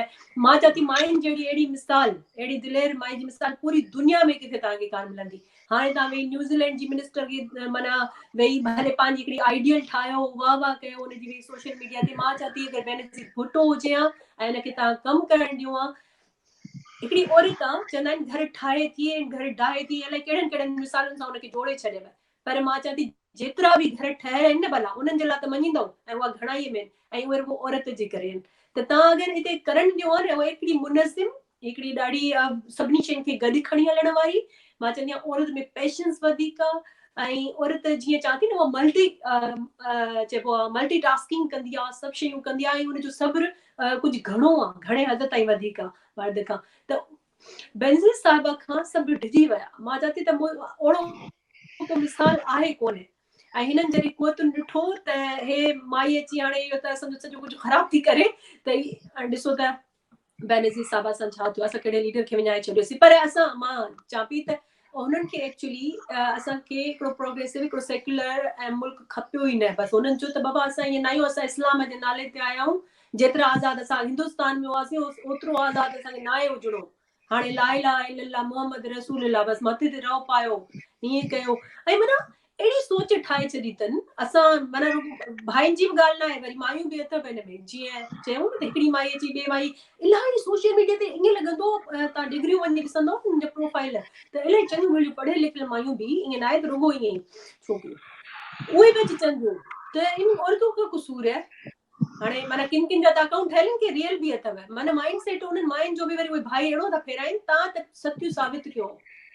مان چوان ٿي ماين جهڙي اهڙي مثال اهڙي دلير مائي جي مثال پوري دنيا ۾ ڪٿي توهان کي ڪانه ملندي هاڻي توهان ويهي نيوزيلينڊ جي منسٽر کي معنيٰ ويهي ڀلي پنهنجي هڪڙي آئيڊيل ٺاهيو واهه واهه ڪيو ان جي ويهي سوشل ميڊيا تي مان چوان ٿي اگر بينظير ڀٽو هجي ها ۽ ان کي توهان ڪم ڪرڻ ڏيو ها هڪڙي عورت آ چوندا آهن گهر ٺاهي ٿي ۽ گهر ڊاهي ٿي الائي ڪهڙن ڪهڙن مثالن سان ان کي جوڙي ڇڏيو پر مان چوان ٿي جيترا به گهر ٺهيل آهن نه ڀلا انهن جي لاء ته مڃيندؤ ۽ اها گهڻائي ۾ آهن ۽ اهي رڳو عورت جي ڪري آهن ته توهان اگر هتي ڪرڻ ڏيو ها نه اها هڪڙي منظم هڪڙي ڏاڍي سڀني شين کي گڏ کڻي هلڻ واري. مان چوندي آهيان عورت ۾ پيشنس وڌيڪ آهي ۽ عورت جيئن چوان ٿي نه اها ملٽي چئبو آهي ملٽي ٽاسڪنگ ڪندي آهي، سڀ شيون ڪندي آهي ۽ ان جو صبر ڪجهه گهڻو آهي، گهڻي حد تائين وڌيڪ آهي مرد کان. ته بينظير صاحبه کان سڀ ڊڄي ويا. مان چوان ٿي ته اهڙو ڪو مثال آهي ڪونهي. ۽ هنن جڏهن قوتن ڏٺو ته هي مائي اچي هاڻي اهو ته اسان جو سڄو ڪجهه خراب ٿي ڪري ته ڏسو ته بينظير صاحبه سان ڇا ٿيو، اسان ڪهڙي ليڊر کي وڃائي ڇڏيوسين. پر اسان مان چوان پئي ته هنن کي ايڪچولي اسان کي هڪڙو پروگريسو هڪڙو سيڪيولر ۽ ملڪ کپيو ئي نه. بس هنن چيو ته بابا اسان ائين نه آهيون، اسان اسلام جي نالي تي آيا آهيون، جيترا آزاد اسان هندستان ۾ هئاسين اوترو آزاد اسان کي ناهي هجڻو، هاڻي لا اله الا الله محمد رسول الله، بس مٿي تي رئو پايو ائين ڪيو ۽ معنيٰ اهڙي سوچ ٺاهي ڇڏي اٿن. اسان معنيٰ رڳو ڀائين جي به ڳالهه ناهي، وري مايون به اٿو هن ۾، جيئن چيو نه ته هڪڙي مائي اچي ٻي مائي الاهي سوشل ميڊيا تي ائين لڳندو تان ڊگريون وڃي ڏسندو انهن جا پروفائل ته الاهي چڱيون ڀليون پڙهيل لکيل مايون به ائين ناهي ته رڳو ائين ئي ڇوڪريون اهي به اچي چون ٿيون ته ان عورتون کان قصور آهي. هاڻي معنيٰ ڪن ڪن جا ته اڪائونٽ ٺهيل آهن ڪي ريئل به اٿو، معنيٰ مائنڊ سيٽ انهن ماين جو به وري اهي ڀائي اهڙو ٿا ڦيرائين تان ته ستيون ثابت ٿيو.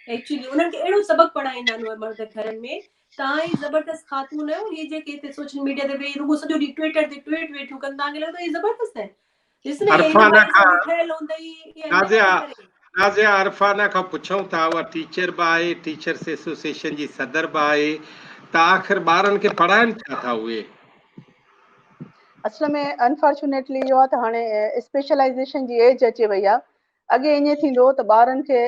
ايڪچولي انهن کي اهڙو سبق پڙهائيندا آهن اهي مرد گهرن ۾ تان ئي زبردست خاتون آهيو هي جيڪي هتي سوشل ميڊيا تي ويهي رڳو سڄو ڏينهن ٽوئيٽر تي ٽوئيٽ ويٺيون ڪن تان کي لڳندو هي زبردست آهن ڏس نه هي عرفانه هن کان ٺهيل هوندئي هي نازيا نازيا عرفانه کان پڇون ٿا اها ٽيچر به آهي ٽيچرس ايسوسيئيشن جي صدر به آهي ته آخر ٻارن کي پڙهائن ڇا ٿا اهي؟ اصل ۾ انفارچونيٽلي اهو آهي ته هاڻي اسپيشلائيزيشن جي ايج اچي وئي آهي. اڳي ائين ٿيندو هو ته ٻارن کي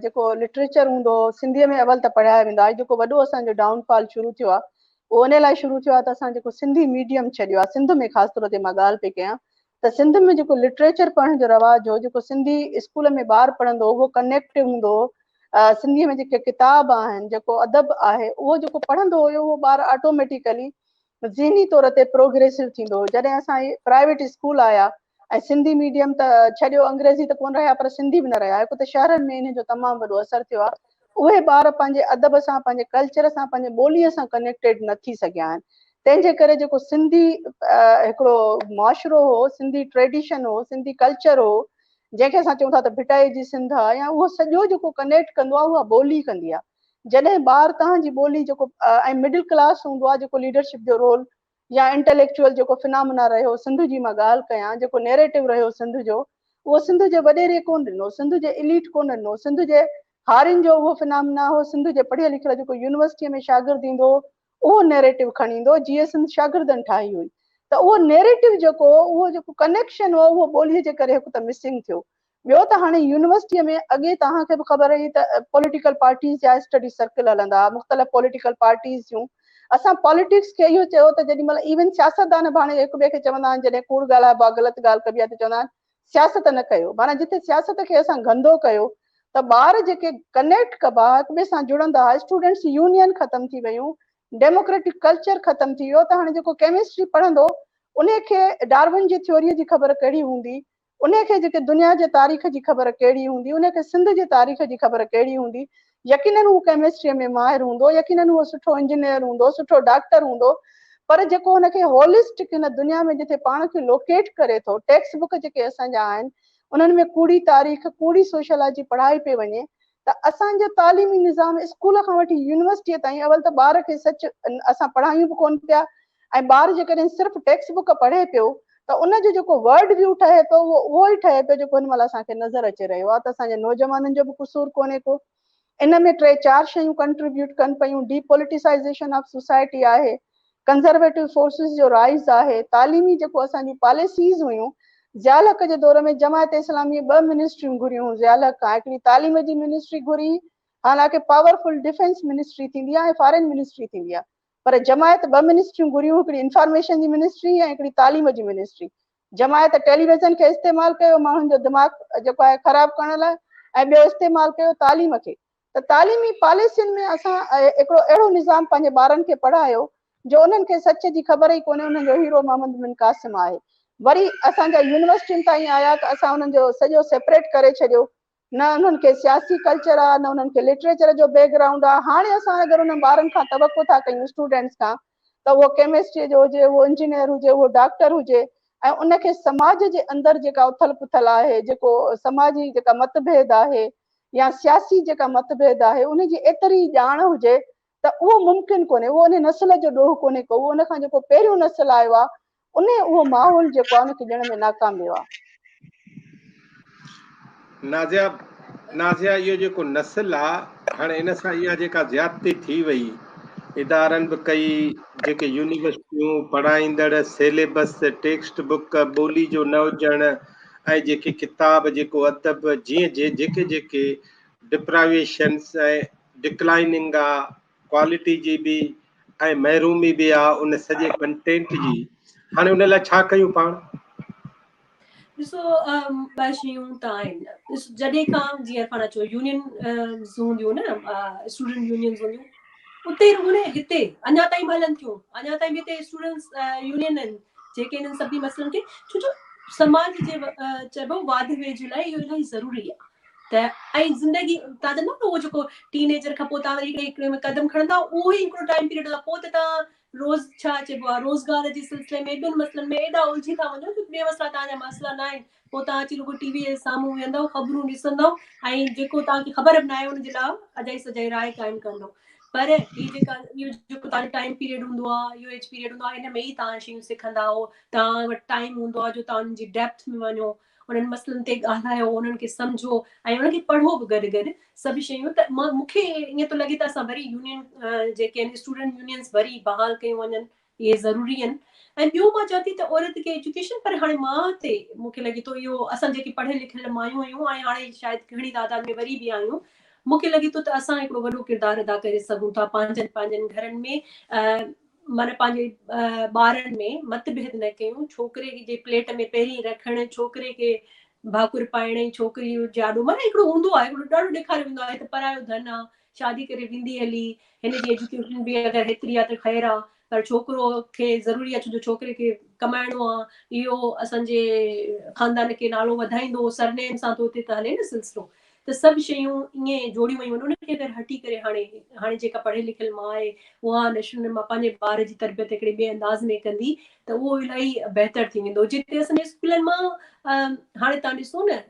جيڪو لٽريچر هوندو هو سنڌيء ۾ اول ته پڙهايو ويندو آهي. جيڪو وڏو اسان جو ڊائون فال شروع ٿيو آهي اهو ان لاء شروع ٿيو آهي ته اسان جيڪو سنڌي ميڊيم ڇڏيو آهي سنڌ ۾ خاص طور تي مان ڳالهه پئي ڪيان ته سنڌ ۾ جيڪو لٽريچر پڙهڻ جو رواج هو، جيڪو سنڌي اسڪول ۾ ٻار پڙهندو هو اهو ڪنيڪٽو هوندو هو. سنڌيء ۾ جيڪي ڪتاب آهن، جيڪو ادب آهي اهو جيڪو پڙهندو هيو اهو ٻار آٽوميٽيڪلي ذهني طور تي پروگريسو ٿيندو هو. جڏهن اسان هي پرائيويٽ اسڪول آيا ۽ سنڌي ميڊيم ته ڇڏيو انگريزي ته ڪونه رهيا پر سنڌي به نه رهيا. هڪ ته شهرن ۾ انهي جو تمام وڏو اثر ٿيو آهي. اهي ٻار پنهنجي ادب سان، پنهنجي ڪلچر سان، پنهنجي ٻوليء سان ڪنيڪٽيڊ نه ٿي سگهيا آهن. تنهن جي ڪري جيڪو سنڌي هڪڙو معاشرو هو، سنڌي ٽريڊيشن هو، سنڌي ڪلچر هو، جنهن کي اسان چئون ٿا ته ڀٽائي جي سنڌ آهي يا اهو سڄو جيڪو ڪنيڪٽ ڪندو آهي اها ٻولي ڪندي آهي. جڏهن ٻار توهان جي ٻولي جيڪو ۽ مڊل ڪلاس هوندو آهي جيڪو ليڊرشپ جو رول يا انٽليڪچوئل جيڪو فنامنا رهيو سنڌ جي مان ڳالهه ڪيان جيڪو نيريٽو رهيو سنڌ جو اهو سنڌ جي وڏيري ڪونه ڏنو سنڌ جي اليٽ ڪونه ڏنو سنڌ جي هارين جو اهو فنامنا هو سنڌ جي پڙهيل لکيل جيڪو يونيورسٽي ۾ شاگرد ايندو هو اهو نيريٽو کڻي ايندو هو جيئن سنڌ شاگردن ٺاهي هئي ته اهو نيريٽو جيڪو هو اهو جيڪو ڪنيڪشن هو اهو ٻولي جي ڪري هڪ ته مسنگ ٿيو ٻيو ته هاڻي يونيورسٽيء ۾ اڳي توهان کي به خبر هئي ته پوليٽيڪل پارٽيز جا اسٽڊي سرڪل هلندا هئا مختلف پوليٽيڪل پارٽيز جون اسان پاليٽڪس کي اهو چيو ته جيڏي مهل ايون سياستدان به هاڻي هڪ ٻئي کي چوندا آهن جڏهن ڪوڙ ڳالهائبو آهي غلط ڳالهه ڪبي آهي ته چوندا آهن سياست نه ڪيو معنيٰ جتي سياست کي اسان گندو ڪيو ته ٻار جيڪي ڪنيڪٽ ڪبا هڪ ٻئي سان جڙندا هئا اسٽوڊنٽس يونين ختم ٿي ويون ڊيموڪريٽڪ ڪلچر ختم ٿي ويو ته هاڻي جيڪو ڪيمسٽري پڙهندو انهي کي ڊارون جي ٿيوري جي خبر ڪهڙي هوندي انهي کي جيڪي دنيا جي تاريخ جي خبر ڪهڙي هوندي، انهي کي سنڌ جي تاريخ جي خبر ڪهڙي هوندي، يقينن هو ڪيمسٽريء ۾ ماهر هوندو، يقينن هو سٺو انجنيئر هوندو، سٺو ڊاڪٽر هوندو، پر جيڪو هن کي هولسٽڪ هن دنيا ۾ جتي پاڻ کي لوڪيٽ ڪري ٿو، ٽيڪسٽ بڪ جيڪي اسان جا آهن، انهن ۾ ڪوڙي تاريخ، ڪوڙي سوشيالاجي پڙهائي پئي وڃي ته اسان جو تعليمي نظام اسڪول کان وٺي يونيورسٽيء تائين اول ته ٻار کي سچ اسان پڙهايون به ڪونه پيا ۽ ٻار جيڪڏهن صرف ٽيڪسٽ بڪ پڙهي پيو ته ان جو جيڪو ورلڊ ويو ٺهي پيو اهو اهو ئي ٺهي پيو جيڪو هن مهل اسان کي نظر اچي رهيو آهي ته اسان جي نوجوانن جو به قصور ڪونهي ڪو. ان ۾ ٽي چار شيون ڪنٽريبيوٽ ڪن پيون، ڊي پوليٽيسائيزيشن آف سوسائٽي آهي، ڪنزرويٽو فورسز جو رائز آهي، تعليمي جيڪو اسان جون پاليسيز هيون، ضياء الحق جي دور ۾ جماعت اسلاميء ٻه منسٽريون گهريون هيون ضياء الحق کان، هڪڙي تعليم جي منسٽري گهري حالانڪه پاورفل ڊفينس منسٽري ٿيندي آهي ۽ فارين منسٽري ٿيندي آهي پر جماعت ٻه منسٽريون گهريون هڪڙي انفارميشن جي منسٽري ۽ هڪڙي تعليم جي منسٽري. جماعت ٽيليويزن کي استعمال ڪيو ماڻهن جو دماغ جيڪو آهي خراب ڪرڻ لاء ۽ ٻيو استعمال ڪيو تعليم کي ته تعليمي پاليسين ۾ اسان هڪڙو اهڙو نظام پنهنجي ٻارن کي پڙهايو جو انهن کي سچ جي خبر ئي ڪونهي انهن جو هيرو محمد بن قاسم آهي وري اسان جا يونيورسٽين تائين آيا ته اسان انهن جو سڄو سيپريٽ ڪري ڇڏيو نه انهن کي سياسي ڪلچر آ نه انهن کي لٽريچر جو بيڪ گرائونڊ آ هاڻي اسان اگر انهن ٻارن کان توقع ٿا ڪيون اسٽوڊنٽس کان ته اهو ڪيمسٽري جو هجي اهو انجنيئر هجي اهو ڊاڪٽر هجي ۽ ان کي سماج جي اندر جيڪا اٿل پٿل آهي، جيڪو سماجي جيڪا متڀيد آهي يا سياسي جيڪا متڀيد آهي، ان جي ايتري ڄاڻ هجي ته اهو ممڪن ڪونهي. اهو ان نسل جو ڏوهه ڪونهي ڪو، اهو ان کان جيڪو پهريون نسل آيو آهي، ان اهو ماحول جيڪو آهي ان کي ڏيڻ ۾ ناڪام ويو آهي. نازيا نازيا اهو جيڪو نسل آ هاڻي ان سان اها جيڪا زيادتي ٿي وئي ادارن به ڪئي جيڪي يونيورسٽيون پڙهائيندڙ سيليبس ٽيڪسٽ بڪ ٻولي جو نه هجڻ ۽ جيڪي ڪتاب جيڪو ادب جيئن جيڪي جيڪي ڊپرائيويشنس ۽ ڊڪلائننگ آ ڪوالٽي جي به ۽ محرومي به آ ان سڄي ڪنٽينٽ جي هاڻي ان لاء ڇا ڪيون پاڻ؟ ڏسو ٻه شيون ته آهن جڏهن کان جيئن عرفان چيو يونين هونديون نه اسٽوڊنٽ يونينز هونديون اتي رڳو نه هتي اڃا تائين به هلن ٿيون اڃا تائين به هتي اسٽوڊنٽس يونين آهن جيڪي انهن سڀني مسئلن کي ڇو جو سماج جي چئبو واڌ ويجهه لاء اهو الاهي ضروري آهي ته ۽ زندگي تان چوندا نه اهو جيڪو ٽين ايجر کان پوء تان وري هڪڙي هڪڙي ۾ قدم کڻندا اهو ئي هڪڙو ٽائيم پيريڊ آهي پوء ته تان روز ڇا چئبو آهي روزگار جي سلسلي ۾ ٻين مسئلن ۾ ايڏا الجهي ٿا وڃو جو ٻئي مسئلا توهان جا مسئلا نه آهن پوء توهان اچي رڳو ٽي وي جي سامهون ويهندؤ خبرون ڏسندؤ ۽ جيڪو توهان کي خبر به ناهي ان جي لاء اجائي سجائي راء قائم ڪندؤ پر هي جيڪا اهو جيڪو توهان جو ٽائيم پيريڊ هوندو آهي اهو ايج پيريڊ هوندو آهي ان ۾ ئي توهان شيون سکندا آهيو توهان وٽ ٽائيم هوندو آهي جو توهان ان جي ڊيپٿ ۾ وڃو انهن مسئلن تي ڳالهايو انهن کي سمجهو ۽ انهن کي پڙهو به گڏ گڏ سڀ شيون ته مان مون کي ائين ٿو لڳي ته اسان وري يونين جيڪي آهن اسٽوڊنٽ يونينز وري بحال ڪيون وڃن اهي ضروري آهن ۽ ٻيو مان چوان ٿي ته عورت کي ايجوڪيشن پر هاڻي ماء تي مون کي لڳي ٿو اهو اسان جيڪي پڙهيل لکيل مايون آهيون ۽ هاڻي شايد گهڻي تعداد ۾ وري به آهيون مون کي لڳي ٿو ته اسان هڪڙو وڏو ڪردار ادا ڪري سگهون ٿا پنهنجن پنهنجن گهرن ۾ معنيٰ پنهنجي ٻارن ۾ مت ڀيد نه ڪيون، ڇوڪري جي پليٽ ۾ پهرين رکڻ، ڇوڪري کي ڀاڪر پائڻ ۽ ڇوڪري جي آڏو معنيٰ هڪڙو هوندو آهي، هڪڙو ڏاڍو ڏيکاريو ويندو آهي ته پرايو ڌن آ، شادي ڪري ويندي هلي، هن جي ايجوڪيشن به اگر هيتري آ ته خير آ، پر ڇوڪرو کي ضروري آ ڇو جو ڇوڪري کي ڪمائڻو آ، اهو اسان جي خاندان کي نالو وڌائيندو، سرنيم سان ٿو اتي ته هلي نه سلسلو. ته سڀ شيون ائين جوڙيون ويون آهن ان کي اگر هٽي ڪري هاڻي هاڻي جيڪا پڙهيل لکيل ماء آهي اها نشونما پنهنجي ٻار جي تربيت هڪڙي ٻئي انداز ۾ ڪندي ته اهو الاهي بهتر ٿي ويندو جتي اسان جي اسڪولن مان هاڻي تان ڏسو نه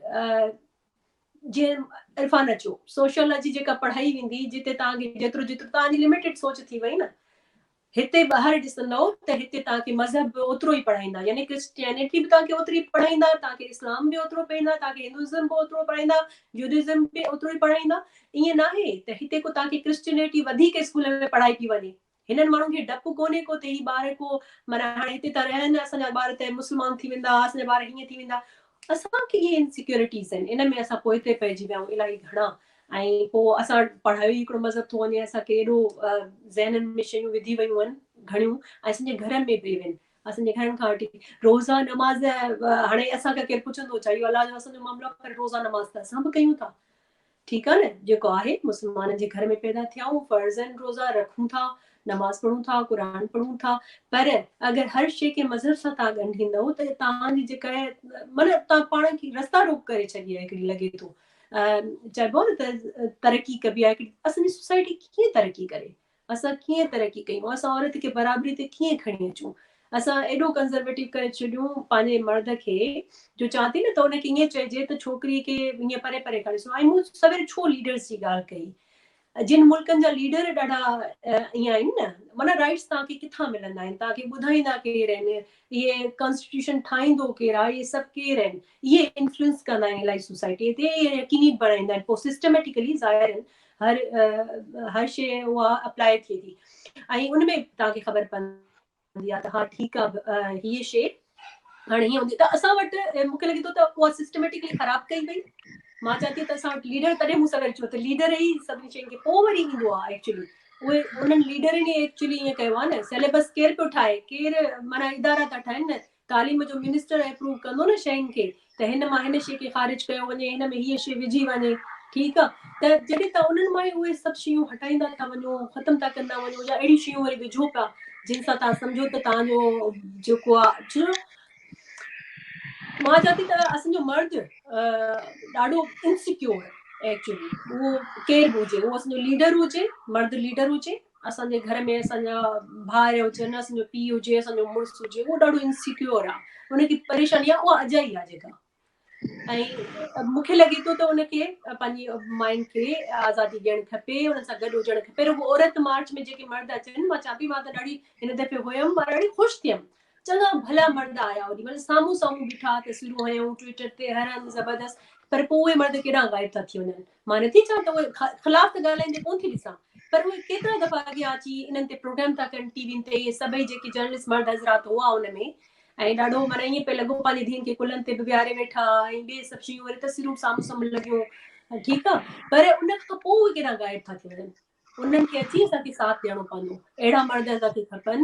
جيئن عرفان اچو سوشيالاجي جيڪا پڙهائي ويندي جتي تان کي جيترو جيترو تان جي لميٽيڊ سوچ ٿي وئي نه هتي ٻاهر ڏسندؤ ته هتي توهان کي مذهب به اوترو ئي پڙهائيندا يعني ڪرسچينٽي به توهان کي اوتري پڙهائيندا، توهان کي اسلام به اوترو پڙهائيندا، توهان کي هندوازم به اوترو پڙهائيندا، جوڊزم به اوترو ئي پڙهائيندا. ائين ناهي ته هتي ڪو توهان کي ڪرسچينٽي وڌيڪ اسڪول ۾ پڙهائي پئي وڃي. هنن ماڻهن کي ڊپ ڪونهي ڪو ته هي ٻار ڪو معنيٰ هاڻي هتي ٿا رهن اسان جا ٻار ته مسلمان ٿي ويندا، اسان جا ٻار هيئن ٿي ويندا. اسان کي اهي انسيڪيورٽيز آهن ان ۾ اسان پوئتي پئجي ويا آهيون الاهي گهڻا. ۽ پوء اسان وٽ پڙهايو ئي هڪڙو مذهب ٿو وڃي اسان کي ايڏو ذهنن ۾ شيون وڌي ويون آهن گهڻيون ۽ اسان جي گهرن ۾ به ايون اسان جي گهرن کان وٺي روزا نماز هاڻي اسان کان ڪير پڇندو ڇا اهو الله جو اسان جو معاملو پر روزا نماز ته اسان به ڪيون ٿا ٺيڪ آهي نه جيڪو آهي مسلمانن جي گهر ۾ پيدا ٿيا آهيون فرض آهن روزا رکون ٿا نماز پڙهون ٿا قرآن پڙهون ٿا پر اگر هر شيء کي مذهب سان تان ڳنڍيندؤ ته تان جي جيڪا معنيٰ تان پاڻ کي رستا روڪ ڪري ڇڏي آهي هڪڙي لڳي ٿو چئبو آهي نه ته ترقي ڪبي آهي هڪڙي اسان جي سوسائٽي ڪيئن ترقي ڪري اسان ڪيئن ترقي ڪيون اسان عورت کي برابري تي ڪيئن کڻي اچون اسان ايڏو ڪنزرويٽو ڪري ڇڏيون پنهنجي مرد کي جو چوان ٿي نه ته ان کي ائين چئجي ته ڇوڪري کي ائين پري پري کان ڏسو ۽ مون سوير ڇو ليڊرز جي ڳالهه ڪئي جن ملڪن جا ليڊر ڏاڍا ائين آهن نه معنيٰ رائٽس توهان کي ڪٿان ملندا آهن توهان کي ٻڌائيندا ڪير آهن اهي ڪانسٽيٽيوشن ٺاهيندو ڪير آهي اهي سڀ ڪير آهن اهي انفلوئنس ڪندا آهن الاهي سوسائٽي تي اهي يقيني بڻائيندا آهن پوء سسٽميٽيڪلي ظاهر آهن هر هر شيء اها اپلائي ٿئي ٿي ۽ ان ۾ توهان کي خبر پوندي آهي ته ها ٺيڪ آهي هيء شيء هاڻي هيئن هوندي ته اسان وٽ مون کي لڳي ٿو ته اها سسٽميٽڪلي خراب ڪئي وئي مان چوان ٿي ته اسان وٽ ليڊر تڏهن مون سوير چيو ته ليڊر ئي سڀني شين کي پوء وري ايندو آهي ايڪچولي اهي انهن ليڊرن ئي ايڪچولي ائين ڪيو آهي نه سليبس ڪير پيو ٺاهي ڪير معنيٰ ادارا ٿا ٺاهن نه تعليم جو منسٽر اپروو ڪندو نه شين کي ته هن مان هن شي کي خارج ڪيو وڃي هن ۾ هيء شي وجهي وڃي ٺيڪ آ ته جڏهن تان انهن مان ئي اهي سڀ شيون هٽائيندا ٿا وڃو ختم ٿا ڪندا وڃو يا اهڙيون شيون وري وجهو پيا جن سان تان سمجهو ته تان جو جيڪو آ ڇو مان چوان ٿي ته اسان جو مرد ڏاڍو انسيڪيور ايڪچولي اهو ڪير به هجي اهو اسان جو ليڊر هجي مرد ليڊر هجي اسان جي گهر ۾ اسان جا ڀائر هجن، اسان جو پيء هجي، اسان جو مڙس هجي، اهو ڏاڍو انسيڪيور آهي، ان کي پريشاني آهي، اها اجائي آهي جيڪا. ۽ مون کي لڳي ٿو ته ان کي پنهنجي مائن کي آزادي ڏيڻ کپي، ان سان گڏ هجڻ کپي. رڳو عورت مارچ ۾ جيڪي مرد اچن، مان چوان پئي مان ته ڏاڍي هن دفعي هيم، مان ڏاڍي خوش ٿيم، چڱا ڀلا مرد آيا اوڏي مهل، سامهون سامهون بيٺا، تصويرون هنيون ٽوئيٽر تي، هر هنڌ زبردست. پر پوء اهي مرد ڪيڏانهن غائب ٿا ٿي وڃن؟ مان نٿي چوان ته اهي خلاف ته ڳالهائيندي ڪونه ٿي ڏسان، پر اهي ڪيترا دفعا اڳيان اچي انهن تي پروگرام ٿا ڪن ٽي وين تي، اهي سڀئي جيڪي جرنلسٽ مرد حضرات هئا ان ۾، ۽ ڏاڍو معنيٰ ائين پئي لڳو پنهنجي ڌيئن کي ڪلهن تي به ويهاري ويٺا ۽ ٻي سڀ شيون، وري تصويرون به سامهون سامهون لڳيون، ٺيڪ آ، پر ان کان پوء اهي ڪيڏانهن غائب ٿا ٿي وڃن. انهن کي اچي اسان کي ساٿ ڏيڻو پوندو. اهڙا مرد اسان کي کپن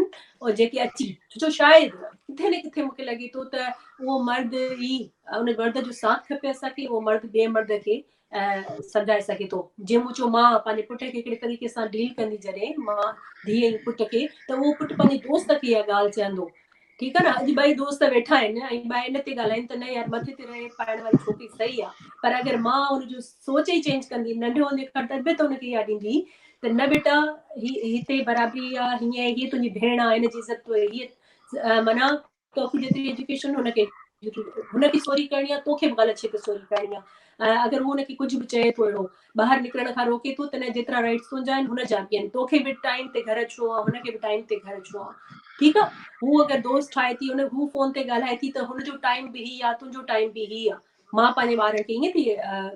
جيڪي اچي، ڇو جو شايد ڪٿي نه ڪٿي مون کي لڳي ٿو ته اهو مرد ئي، ان مرد جو ساٿ کپي اسان کي، اهو مرد ٻئي مرد کي سمجهائي سگهي ٿو. جيئن مون چيو مان پنهنجي پٽ کي هڪڙي طريقي سان ڊيل ڪندي جڏهن مان ڌيء ۽ پٽ کي، ته اهو پٽ پنهنجي دوست کي اها ڳالهه چوندو، ٺيڪ آ نه. اڄ ٻئي دوست ويٺا آهن ۽ ٻئي ان تي ڳالهائين ته نه يار مٿي تي رئي پائڻ واري ڇوڪري صحيح آ، پر اگر مان ان جو سوچ ئي چينج ڪندي، ننڍي هوندي کان تربيت ان کي اها ڏيندي ته نه بيٽا هي هتي برابري آ، هيئن هي تنهنجي ڀيڻ آ، هن جي عزت تو هي معنيٰ توکي جيتري ايجوڪيشن هن کي، هن کي سوري ڪرڻي آ، توکي به غلط شي تي سوري ڪرڻي آ. ۽ اگر هو هن کي ڪجهه به چئي ٿو، اهڙو ٻاهر نڪرڻ کان روڪي ٿو، ته نه جيترا رائٽس تنهنجا آهن هن جا به آهن، توکي به ٽائيم تي گهر اچڻو آهي، هن کي به ٽائيم تي گهر اچڻو آهي، ٺيڪ آهي. هو اگر دوست ٺاهي ٿي، ان هو فون تي ڳالهائي ٿي ته هن جو ٽائيم به هي آهي، تنهنجو ٽائيم به هي آهي. مان پنهنجي ٻارن کي ائين ٿي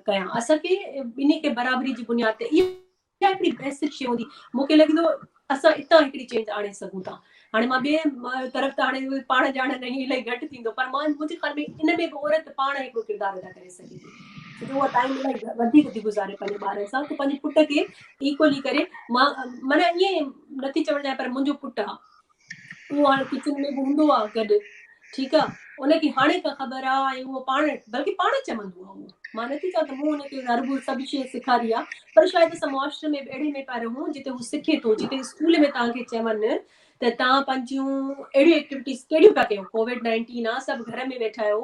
ڪيان، اسان کي ٻنهي کي برابري جي بنياد تي اها هڪڙي بيسڪ شيء هوندي، مون کي لڳندو اسان اتان هڪڙي چينج آڻي سگهون ٿا. هاڻي مان ٻئي طرف ته هاڻي پاڻ ڄاڻن ۽ الاهي گهٽ ٿيندو، پر مان منهنجي خيال ۾ ان ۾ به عورت پاڻ هڪڙو ڪردار ادا ڪري سگهي ٿي، ڇو جو اها ٽائيم الاهي وڌيڪ ٿي گذاري پنهنجي ٻارن سان، ته پنهنجي پٽ کي ايڪولي ڪري. مان معنيٰ ائين نٿي چوڻ چاهيان، پر منهنجو پٽ آ، اهو هاڻي ڪچن ۾ به هوندو آ گڏ، ٺيڪ آ، ان کي هاڻي کان خبر آ ۽ اهو پاڻ بلڪه پاڻ چوندو آ. اهو مان نٿي چوان ته مون هن کي هرگز سڀ شيء سيکاري آ، پر شايد اسان معاشري ۾ به اهڙي ۾ پيا رهون جتي هو سکي ٿو، جتي اسڪول ۾ توهان کي چون ته توهان پنهنجيون اهڙيون ايڪٽيوٽيز ڪهڙيون پيا ڪيو، ڪووڊ 19 آ، سڀ گهر ۾ ويٺا آهيو،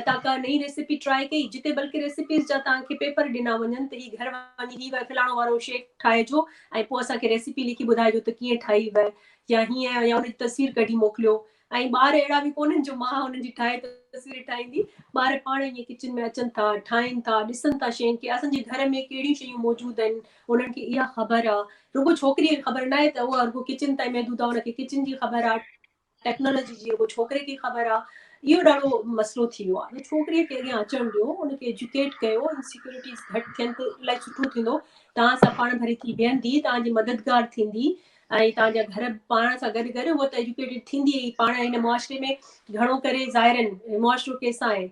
توهان ڪا نئين ريسيپي ٽرائي ڪئي، جتي بلڪه ريسيپيز جا توهان کي پيپر ڏنا وڃن ته هي گهر وڃي هي فلاڻو وارو شيڪ ٺاهجو ۽ پوء اسان کي ريسيپي لکي ٻڌائجو ته ڪيئن ٺاهي وئي، يا هيئن، يا ان جي تصوير ڪڍي موڪليو. ۽ ٻار اهڙا به ڪونهن جو ماء انهن جي ٺاهي تصوير ٺاهيندي، ٻار پاڻ ائين ڪچن ۾ اچن ٿا، ٺاهين ٿا، ڏسن ٿا شين کي، اسان جي گهر ۾ ڪهڙيون شيون موجود آهن انهن کي اها خبر آ. رڳو ڇوڪريء کي خبر ناهي ته اها رڳو ڪچن تائين محدود آ، ان کي ڪچن جي خبر آ، ٽيڪنالاجي جي رڳو ڇوڪري کي خبر آ. اهو ڏاڍو مسئلو ٿي ويو آ. ڇوڪريء کي اڳيان اچڻ ڏيو، ان کي ايجوڪيٽ ڪيو، انسيڪيورٽيز گهٽ ٿين ته الاهي سٺو ٿيندو. توهان سان پاڻ ڀري ٿي بيهندي، توهان جي مددگار ٿيندي ۽ توهان جا گهر پاڻ سان گڏ گڏ هوء ته ايجوڪيٽيڊ ٿيندي ئي پاڻ. هن معاشري ۾ گهڻو ڪري ظاهرن معاشرو ڪيسان آهي،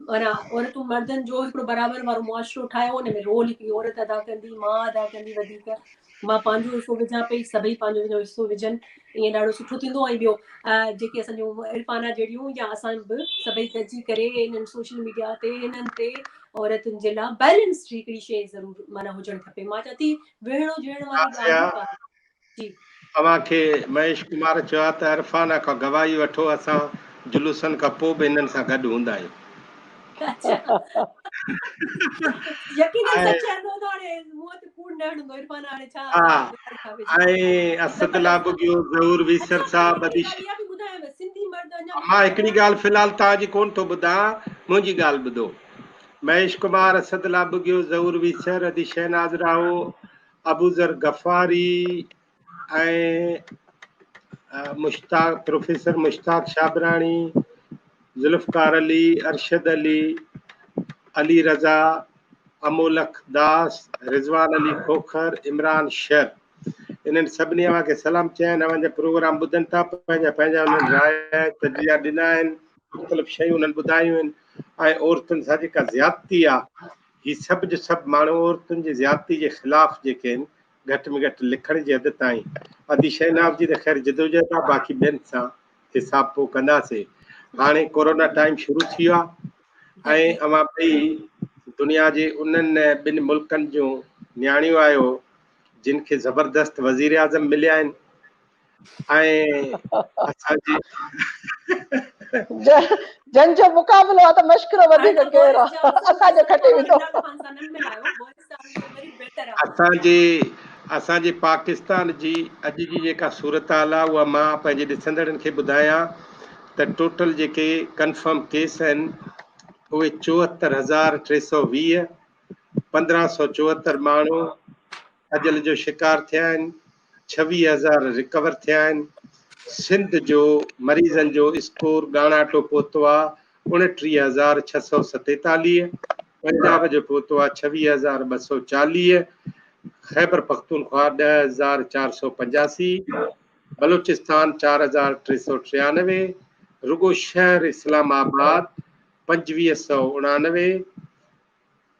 معنيٰ عورتون مردن جو هڪڙو برابر وارو معاشرو ٺاهيو، ان ۾ رول هڪڙي عورت ادا ڪندي، ماء ادا ڪندي وڌيڪ. مان پنهنجو حصو وجهان پئي، سڀئي پنهنجو پنهنجو حصو وجهن، ائين ڏاڍو سٺو ٿيندو. ۽ ٻيو جيڪي اسان جون عرفانا جهڙيون يا اسان به سڀئي گڏجي ڪري انهن سوشل ميڊيا تي انهن تي عورتن جي لاء بيلنس هڪڙي شيء ضرور معنيٰ هجڻ کپي. مان چوان ٿي ويهڻو جهيڙڻ واري ڳالهه ئي ڪانهي. جي. اوهان کي مهيش ڪمار چيو آهي ته عرفانه کان گواهي وٺو، اسان جلوسن کان پوء به هنن سان گڏ هوندا آهيون. ۽ اسد الله ٻگهيو، ظهور ويسر صاحب، ادي مان هڪڙي ڳالهه في الحال توهان جي ڪونه ٿو ٻڌان، منهنجي ڳالهه ٻڌو. مهيش ڪمار، اسد الله ٻگهيو، ظهور ويسر، ادي شهناز راهو، ابوذر غفاري ۽ مشتاق، پروفيسر مشتاق شابراڻي، ذوالفقار علي، ارشد علي، علي رضا، امولک داس، رضوان علي کوکر، عمران شر، انهن سڀني اوهان کي سلام چيا آهن، اوهان جا پروگرام ٻڌن ٿا، پنهنجا پنهنجا انهن راء تجزيا ڏنا آهن، مختلف شيون انهن ٻڌايون آهن ۽ عورتن سان جيڪا زيادتي آهي، هي سڀ جو سڀ ماڻهو عورتن جي زيادتي جي خلاف جيڪي آهن گهٽ ۾ گهٽ لکڻ جي حد تائين، ادي شهناز جي ته خير جدوجهد آهي، باقي ٻين سان حساب پوء ڪنداسين. هاڻي ڪورونا ٽائيم شروع ٿي ويو آهي ۽ اوهان ٻئي دنيا جي انهن ٻن ملڪن جون نياڻيون آهيو جن کي زبردست وزيراعظم مليا آهن ۽ اسان جي جن جو مقابلو آ ته مشڪرو وڌيڪ ڪير آ، اسان جو کٽي ويندو. اسان جي اسان جي پاڪستان جي اڄ جي جيڪا صورتحال آهي اها مان پنهنجي ڏسندڙن کي ٻڌايان ته ٽوٽل جيڪي ڪنفرم ڪيس آهن اهي 74320، 1574 ماڻهو اجل جو شڪار ٿيا آهن، 26000 رڪور ٿيا آهن. سنڌ جو مريضن جو اسڪور ڳاڻاٽو پهتو آهي 29647، پنجاب جو پهتو آهي 26240، خيبر پختونخوا 10485، بلوچستان 4393، رڳو شهر اسلام آباد 2589،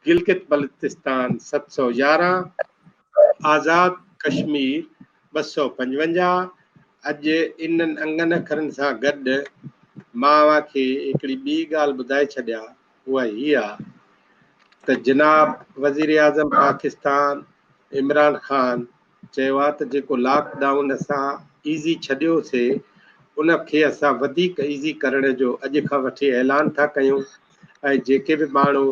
گلگت بلتستان 711، آزاد ڪشمير 255. اڄ انهن انگن اکرن سان گڏ مان اوهان کي هڪڙي ٻي ڳالهه ٻڌائي ڇڏيان، اها هي آ ته جناب وزيراعظم پاڪستان عمران خان چيو آ ته جيڪو لاڪ ڊائون اسان ايزي ڇڏيو سي ان کي اسان وڌيڪ ايزي ڪرڻ جو اڄ کان وٺي اعلان ٿا ڪيون ۽ جيڪي به ماڻهو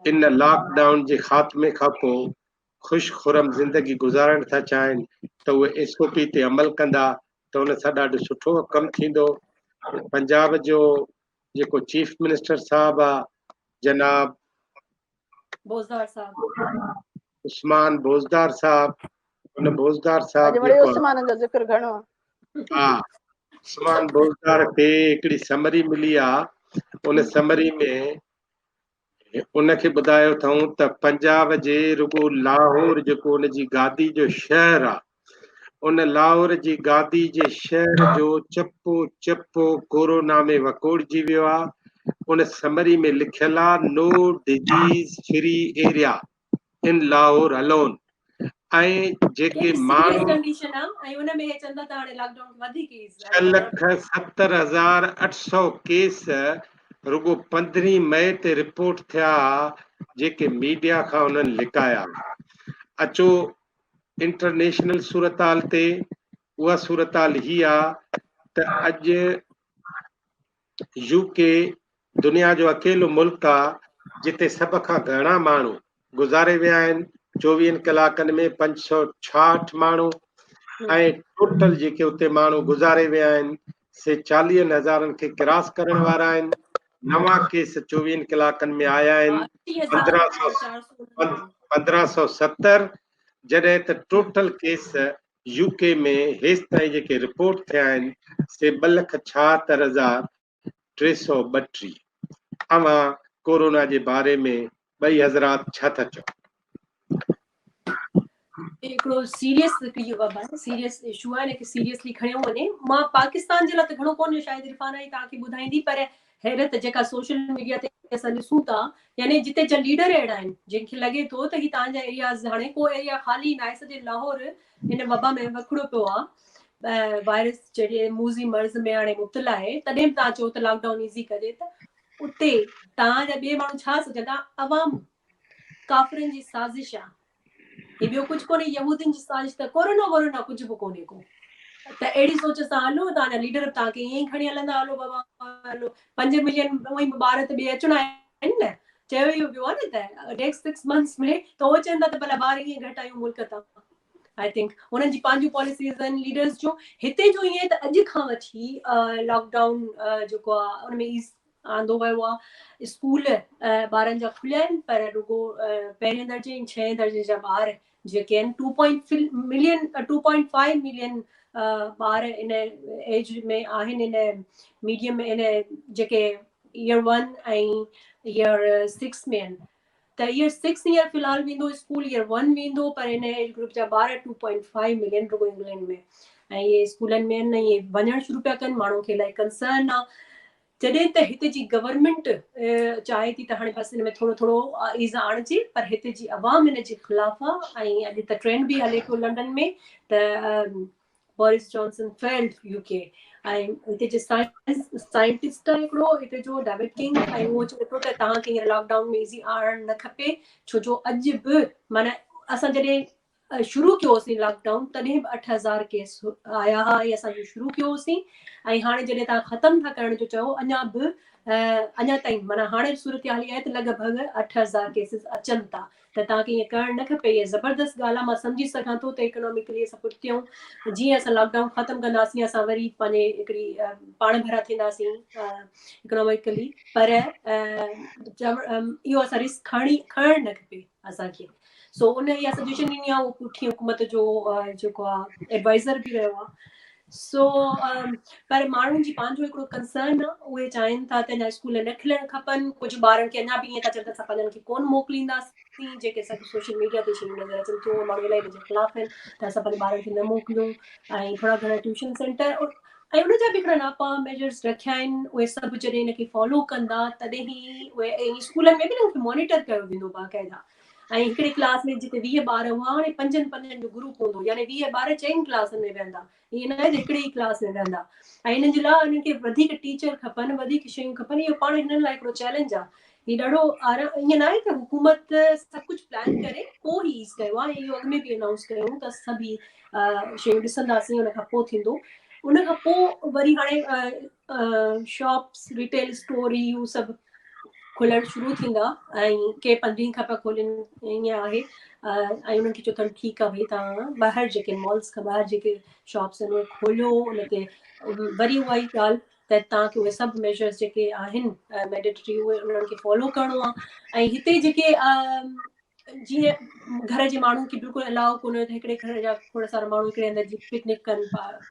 ان لاڪ ڊائون جي خاتمي کان پوء خوش خرم زندگي گذارڻ ٿا چاهين ته اهي ايس او پي تي عمل ڪندا ته ان سان ڏاڍو سٺو ڪم ٿيندو. پنجاب جو جيڪو چيف منسٽر صاحب آ جناب بوزدار صاحب، عثمان بوزدار صاحب، ان بوزدار صاحب اڄ وري عثمان جو ذڪر گهڻو آ. ها، عثمان بوزدار کي هڪڙي سمري ملي آ، ان سمري ۾ ان کي ٻڌايو اٿئون ته پنجاب جي رڳو لاهور جيڪو ان جي گادي جو شهر آ، ان لاهور جي گادي جي شهر جو چپو چپو ڪورونا ۾ وڪوڙجي ويو آ. ان سمري ۾ لکيل آ no disease free area in Lahore alone ۽ جيڪي ماڻهو ڪنڊيشن آ ۽ ان ۾ هي چوندا ته هاڻي لاڪ ڊائون وڌيڪ ايز 6,70,800 ڪيس رڳو 15 مئي تي رپورٽ ٿيا جيڪي ميڊيا کان انهن لڪايا. اچو انٽرنيشنل صورتحال تي، اها صورتحال هي آ ته اڄ يو ڪي دنيا جو اڪيلو ملڪ آ جتي سڀ کان گهڻا ماڻهو گذاري ويا آهن، 24 ڪلاڪن ۾ 566 ماڻهو ۽ ٽوٽل جيڪي اتي ماڻهو گذاري ويا آهن سي 40 هزارن کي ڪراس ڪرڻ وارا آهن. نوان ڪيس 24 ڪلاڪن ۾ آيا آهن 1570، جڏهن ته ٽوٽل ڪيس يو ڪي ۾ هيستائين جيڪي رپورٽ ٿيا آهن سي 2,76,332. اوهان ڪورونا جي باري ۾ ٻئي حضرات ڇا ٿا چئو؟ هڪڙو سيريس هڪڙي وبا آهي، سيريس اشو آهي، ان کي سيريسلي کڻيو وڃي. مان پاڪستان جي لاء ته گهڻو ڪونه شايد عرفان آئي توهان کي ٻڌائيندي، پر حيرت جيڪا سوشل ميڊيا تي اسان ڏسون ٿا، يعني جتي جا ليڊر اهڙا آهن جن کي لڳي ٿو ته هي توهان جا ايرياز هاڻي ڪو ايريا خالي ناهي، سڄي لاهور هن وبا ۾ وکڙيو پيو آهي، وائرس جهڙي موذي مرض ۾ هاڻي مبتلا آهي، تڏهن به توهان چئو ته لاڪ ڊائون ايزي ڪجي ته اتي توهان جا ٻئي ماڻهو ڇا سوچندا؟ عوام ڪافرن جي سازش آ هي، ٻيو ڪجهه ڪونهي، يهودين جي سازش ته ڪورونا وورونا ڪجهه به ڪونهي ڪو. ته اهڙي سوچ سان هلو، توهان جا ليڊر به توهان کي ائين ئي کڻي هلندا، هلو بابا هلو، 5 ملين اونئي به ٻار ته ٻئي اچڻا آهن نه، چيو اهو ويو آهي نه ته نيڪسٽ 6 منٿس ۾ ته اهو چون ٿا ته ڀلا ٻار ائين گهٽ آيون ملڪ تان. I think انهن جي پنهنجون پاليسيز آهن ليڊرز جون. هتي جو ائين ته اڄ کان وٺي لاڪ ڊائون جيڪو آهي ان ۾ ايز آندو ويو آهي. اسڪول ٻارن جا کليا آهن پر رڳو پهرين درجي ۽ ڇهين درجي جا ٻار جيڪي آهن، 2 ملين، 2.5 ملين ٻار ان ايج ۾ آهن، ان ميڊيم ۾ ان جيڪي ايئر 1 ۽ ايئر 6 ۾ آهن، ته ايئر 6 هينئر في الحال ويندو اسڪول، ايئر 1 ويندو، پر ان ايج گروپ جا ٻار 2.5 ملين رڳو انگلينڊ ۾ ۽ اهي اسڪولن ۾ آهن ۽ اهي وڃڻ شروع پيا ڪن. ماڻهن کي الاهي ڪنسرن آهي، جڏهن ته هتي جي گورنمينٽ چاهي ٿي ته هاڻي بس ان ۾ ٿورو ٿورو ايز آڻجي، پر هتي جي عوام ان جي خلاف آهي ۽ اڄ ته ٽرينڊ به هلي پيو لنڊن ۾ ته بورس جانسن فيلڊ يو ڪي، ۽ هتي جي سائنٽسٽ آهي هڪڙو هتي جو ڊيوڊ ڪنگ ۽ اهو چوي ٿو ته توهان کي هينئر لاڪ ڊائون ۾ ايزي آڻڻ نه کپي، ڇو جو اڄ به معنيٰ اسان جڏهن شروع ڪيوسين لاڪ ڊائون تڏهن به 8000 ڪيس آيا ها ۽ اسان اهو شروع ڪيوسين، ۽ هاڻي جڏهن توهان ختم ٿا ڪرڻ جو چئو اڃا به اڃا تائين معنيٰ هاڻي صورتحال اها آهي ته لڳ ڀڳ 8000 ڪيسز اچن ٿا ته توهان کي ائين ڪرڻ نه کپي. اها زبردست ڳالهه آهي، مان سمجهي سگهان ٿو ته اڪناميڪلي اسان پٺتي آهيون، جيئن اسان لاڪ ڊائون ختم ڪنداسين اسان وري پنهنجي هڪڙي پاڻ ڀرا ٿينداسين اڪناميڪلي، پر اهو اسان رسڪ کڻي کڻڻ نه کپي اسان کي. سو ان اها سجيشن ڏني آهي، اهو پٺين حڪومت جو جيڪو آهي ايڊوائزر به رهيو آهي. سو پر ماڻهن جي پنهنجو هڪڙو ڪنسرن آهي، اهي چاهين ٿا ته اڃا اسڪول نه کلڻ کپن. ڪجهه ٻارن کي اڃا به ائين ٿا چون ته اسان پنهنجن کي ڪونه موڪلينداسين، جيڪي اسان کي سوشل ميڊيا تي شيون نظر اچن ٿيون اهي ماڻهو الائي ان جي خلاف آهن ته اسان پنهنجي ٻارن کي نه موڪليون. ۽ ٿورا گهڻا ٽيوشن سينٽر ۽ ان جا به هڪڙا ناپا ميجرز رکيا آهن، اهي سڀ جڏهن ان کي فالو ڪندا تڏهن ئي اهي اسڪولن ۾ به انهن کي مانيٽر ڪيو ويندو باقاعده. ۽ هڪڙي ڪلاس ۾ جتي 20 ٻار هئا هاڻي پنجن پنجن جو گروپ هوندو، يعني 20 ٻار چئن ڪلاسن ۾ ويهندا، ائين نه آهي ته هڪڙي ئي ڪلاس ۾ ويهندا. ۽ انهن جي لاء انهن کي وڌيڪ ٽيچر کپن، وڌيڪ شيون کپن. اهو پاڻ هنن لاء هڪڙو چئلينج آهي. هي ڏاڍو آرام ائين نه آهي ته حڪومت سڀ ڪجهه پلان ڪري پوء هي ايز ڪيو آهي. اهو اڳ ۾ به انائونس ڪيو ته سڀ هي شيون ڏسنداسين ان کان پوء ٿيندو. ان کان پوء وري هاڻي شاپس، ريٽيل اسٽور، هي هو سڀ کلڻ شروع ٿيندا ۽ ڪي 15 کان پيا کولين ائين آهي. ۽ انهن کي چيو اٿن ٺيڪ آهي ڀئي توهان ٻاهر جيڪي مالز کان ٻاهر جيڪي شاپس آهن اهي کوليو. ان تي وري اها ئي ڳالهه ته توهان کي اهي سڀ ميجرز جيڪي آهن مينڊيٽري اهي انهن کي فالو ڪرڻو آهي. ۽ هتي جيڪي جيئن گهر جي ماڻهن کي بلڪل الاؤ ڪونه هيو ته هڪڙي گهر جا کوڙ سارا ماڻهو هڪڙي هنڌ جي پڪنڪ ڪن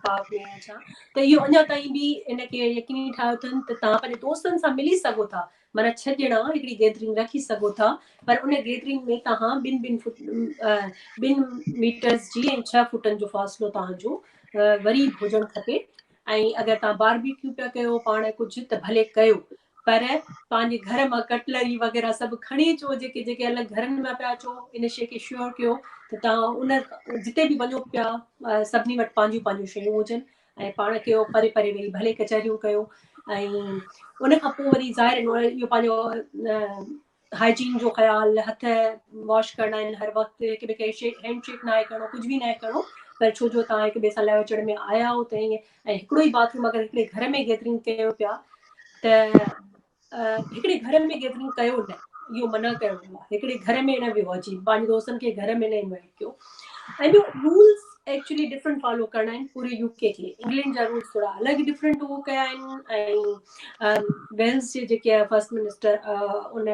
پارڪ ۾ يا ڇا، ته اهو اڃا تائين به ان کي يقيني ٺاهيو اٿن ته توهان پنهنجي دوستن سان ملي سگهو ٿا، معنيٰ 6 ڄڻا هڪڙي گيدرنگ رکي سگهو ٿا، پر ان گيدرنگ ۾ توهان ٻن ٻن فٽ ٻن ميٽرز جي ۽ 6 فٽن جو فاصلو توهان جو وري به هجڻ کپي. ۽ اگر توهان باربيڪيو پيا ڪيو پاڻ ڪجهه ته ڀلي ڪيو، پر پنهنجي گهر مان ڪٽلري وغيره سڀ کڻي اچو، جيڪي جيڪي الڳ گهرن مان پيا اچو ان شيء کي شيور ڪيو ته توهان ان جتي به وڃو پيا سڀني وٽ پنهنجون پنهنجون شيون هجن ۽ پاڻ ڪيو پري پري ويهي ڀلي ڪچهريون ڪيو. ۽ ان کان پوء وري ظاهر اهو پنهنجو هائجين جو خيال، هٿ واش ڪرڻا آهن هر وقت، هڪ ٻئي کي هينڊ شيڪ ناهي ڪرڻو، ڪجهه به ناهي ڪرڻو، پر ڇو جو توهان هڪ ٻئي سان لهه وچڙ ۾ آيا آهيو ته ائين. ۽ هڪڙو ئي باٿ روم اگر هڪڙي گهر ۾ گيدرنگ ڪيو پيا ته هڪڙي گهر ۾ گيدرنگ ڪيو نه، اهو منع ڪيو ويو آهي، هڪڙي گهر ۾ نه ويو اچي پنهنجي دوستن کي گهر ۾ نه انوائٽ ڪيو. ۽ ٻيو رولز ايڪچولي ڊفرنٽ فالو ڪرڻا آهن پوري يو ڪي کي. انگلينڊ جا رولز ٿورا الڳ ڊفرنٽ اهو ڪيا آهن ۽ ويلز جي جيڪي فرسٽ منسٽر ان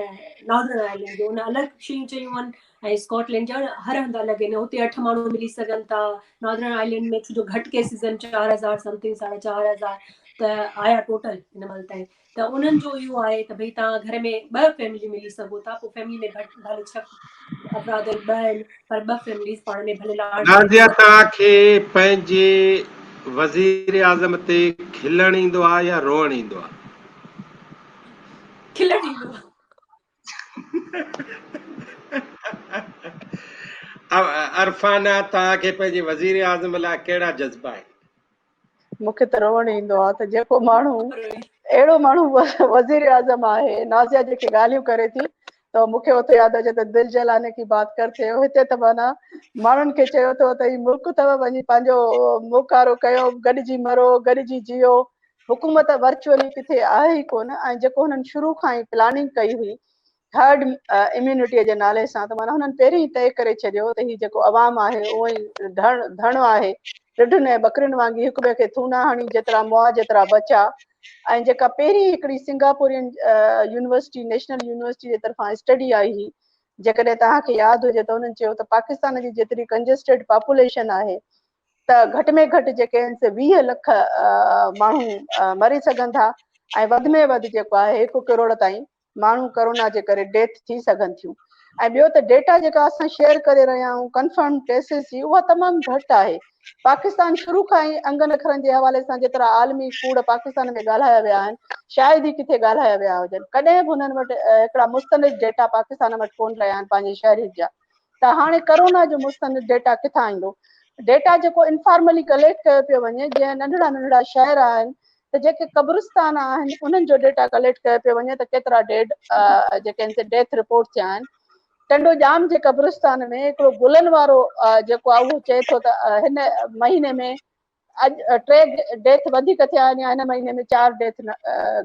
ناردرن آئرلينڊ جو ان الڳ شيون چيون آهن ۽ اسڪاٽلينڊ جا هر هنڌ الڳ آهن. هتي 8 ماڻهو ملي سگهن ٿا ناردرن آئرلينڊ ۾، ڇو جو گهٽ ڪيسز آهن، 4000 سمٿنگ 4500 ته آيا ٽوٽل هن مهل تائين. ته انهن جو اهو آهي ته ڀئي توهان گهر ۾ ٻه فيمليون ملي سگهو ٿا، پوء فيملي ۾ گهٽ ڀلي 6 افراد آهن، ٻه آهن، پر ٻه فيمليز پاڻ ۾ ڀلي لارج نازيه توهان کي پنهنجي وزيراعظم تي کلڻ ايندو آهي يا روئڻ ايندو آهي؟ کلڻ ايندو آهي. عرفانه توهان کي پنهنجي وزيراعظم لاء ڪهڙا جذبا آهن؟ مون کي ته روئڻ ايندو آهي ته جيڪو ماڻهو اهڙو ماڻهو وزير اعظم آهي، نازيا جيڪي ڳالهيون ڪري ٿي ته مون کي اتي ياد اچي ته دل جلاني ڪي بات ڪرتي هو. هتي ته معنيٰ ماڻهن کي چيو اٿو ته هي ملڪ اٿو، وڃي پنهنجو موڪارو ڪيو، گڏجي مرو گڏجي جيئو. حڪومت ورچوئلي ڪٿي آهي ئي ڪونه. ۽ جيڪو هنن شروع کان ئي پلاننگ ڪئي هئي هرڊ اميونٽيء جي نالي سان، ته معنيٰ هنن پهرين ئي طئي ڪري ڇڏيو ته هي جيڪو عوام آهي اهو ئي ڌڻ ڌڻ آهي، رڍن ۽ ٻڪرين وانگي هڪ ٻئي کي ٿونا هڻي جيترا مئا جيترا بچا. ۽ جيڪا پهرين هڪڙي سنگاپورين يونيورسٽي، نيشنل يونيورسٽي جي طرفان اسٽڊي آئي هئي، جيڪڏهن توهان کي ياد هجي ته انهن چيو ته پاڪستان جي جيتري ڪنجسٽيڊ پاپوليشن آهي ته گهٽ ۾ گهٽ جيڪي آهن سي 20 لک ماڻهو مري سگهن ٿا ۽ وڌ ۾ وڌ جيڪو آهي 1 ڪروڙ تائين ماڻهو ڪرونا جي ڪري ڊيٿ ٿي سگهن ٿيون. ۽ ٻيو ته ڊيٽا جيڪا اسان شيئر ڪري رهيا آهيون ڪنفرم ڪيسز جي اها تمام گهٽ آهي. پاڪستان شروع کان ئي انگن اکرن جي حوالي سان جيترا عالمي ڪوڙ پاڪستان ۾ ڳالهايا ويا آهن شايد ئي ڪٿي ڳالهايا ويا هجن. ڪڏهن به هنن وٽ هڪڙا مستند ڊيٽا پاڪستان وٽ ڪونه رهيا آهن پنهنجي شهرين جا، ته هاڻي ڪرونا جو مستند ڊيٽا ڪٿان ايندو؟ ڊيٽا جيڪو انفارملي ڪليڪٽ ڪيو پيو وڃي، جنهن ننڍڙا ننڍڙا شهر آهن ته جيڪي قبرستان آهن انهن جو ڊيٽا ڪليڪٽ ڪيو پيو وڃي ته ڪيترا ڊيڊ جيڪي آهن سي ڊيٿ رپورٽ ٿيا آهن. ٽنڊو ڄام جي قبرستان ۾ هڪڙو گلن وارو جيڪو آهي اهو چئي ٿو ته هن مهيني ۾ اڄ ٽي ڊيٿ وڌيڪ ٿيا آهن يا هن مهيني ۾ چار ڊيٿ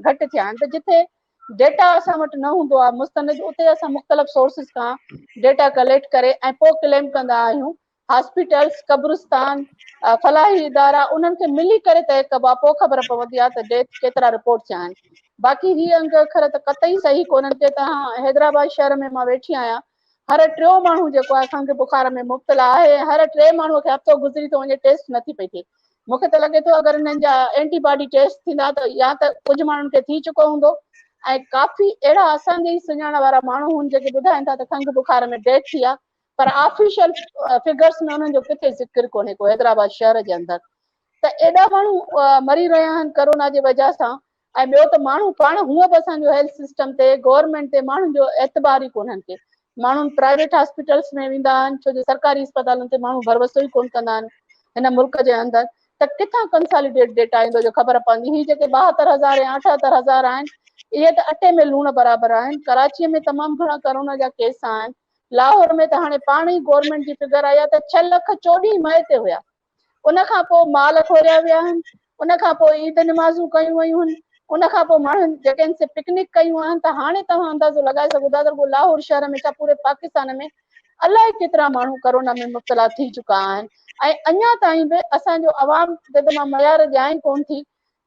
گهٽ ٿيا آهن ته جتي ڊيٽا اسان وٽ نه هوندو آهي مستند اتي اسان مختلف سورسز کان ڊيٽا ڪليڪٽ ڪري ۽ پوء ڪليم ڪندا آهيون هاسپيٽلس قبرستان فلاحي ادارا انهن کي ملي ڪري طئي ڪبو آهي پوء خبر پوندي آهي ته ڊيٿ ڪيترا رپورٽ ٿيا آهن باقي هي انگ اکر ته قطعي صحيح ڪونهن ڪي ته حيدرآباد شهر ۾ مان ويٺي آهيان هر ٽيون ماڻهو جيڪو آهي کنگهه بخار ۾ مبتلا آهي ۽ هر ٽئين ماڻهو کي هفتو گذري ٿو وڃي ٽيسٽ نٿي پئي ٿئي. مون کي ته لڳي ٿو اگر انهن جا اينٽي باڊي ٽيسٽ ٿيندا ته يا ته ڪجهه ماڻهن کي ٿي چڪو هوندو ۽ ڪافي اهڙا اسان جي ئي سڃاڻ وارا ماڻهو هن جيڪي ٻڌائين ٿا ته کنگهه بخار ۾ ڊيٿ ٿي آهي پر آفيشل فگرس ۾ انهن جو ڪٿي ذڪر ڪونهي ڪو حيدرآباد شهر جي اندر ته ايڏا ماڻهو مري رهيا آهن ڪرونا جي وجهه سان ۽ ٻيو ته ماڻهو پاڻ هونء به اسان جو هيلٿ سسٽم تي گورنمينٽ تي ماڻهن جو اعتبار ئي ڪونهن ڪي ماڻهن پرائيويٽ هاسپيٽلس ۾ ويندا آهن ڇو جو سرڪاري اسپتالن تي ماڻهو ڀروسو ئي ڪون ڪندا آهن هن ملڪ جي اندر ته ڪٿان ڪنساليڊيٽ ڊيٽا ايندو جو خبر پوندي هي جيڪي 72000 يا 78000 آهن اهي ته اٽي ۾ لوڻ برابر آهن ڪراچي ۾ تمام گهڻا ڪرونا جا ڪيس آهن لاهور ۾ ته هاڻي پاڻ ئي گورنمينٽ جي فگر آئي آهي ته 6 لک 14 مئي تي هيا ان کان پوء مال کوليا ويا آهن، ان کان پوء عيد نمازون ڪيون ويون آهن، ان کان پوء ماڻهن جيڪي آهن سي پڪنڪ ڪيون آهن ته هاڻي توهان اندازو لڳائي سگهو ٿا ته رڳو لاهور شهر ۾ ڇا پوري پاڪستان ۾ الائي ڪيترا ماڻهو ڪرونا ۾ مبتلا ٿي چڪا آهن ۽ اڃا تائين به اسان جو عوام تي ته مان ميار ڏيان ئي ڪونه ٿي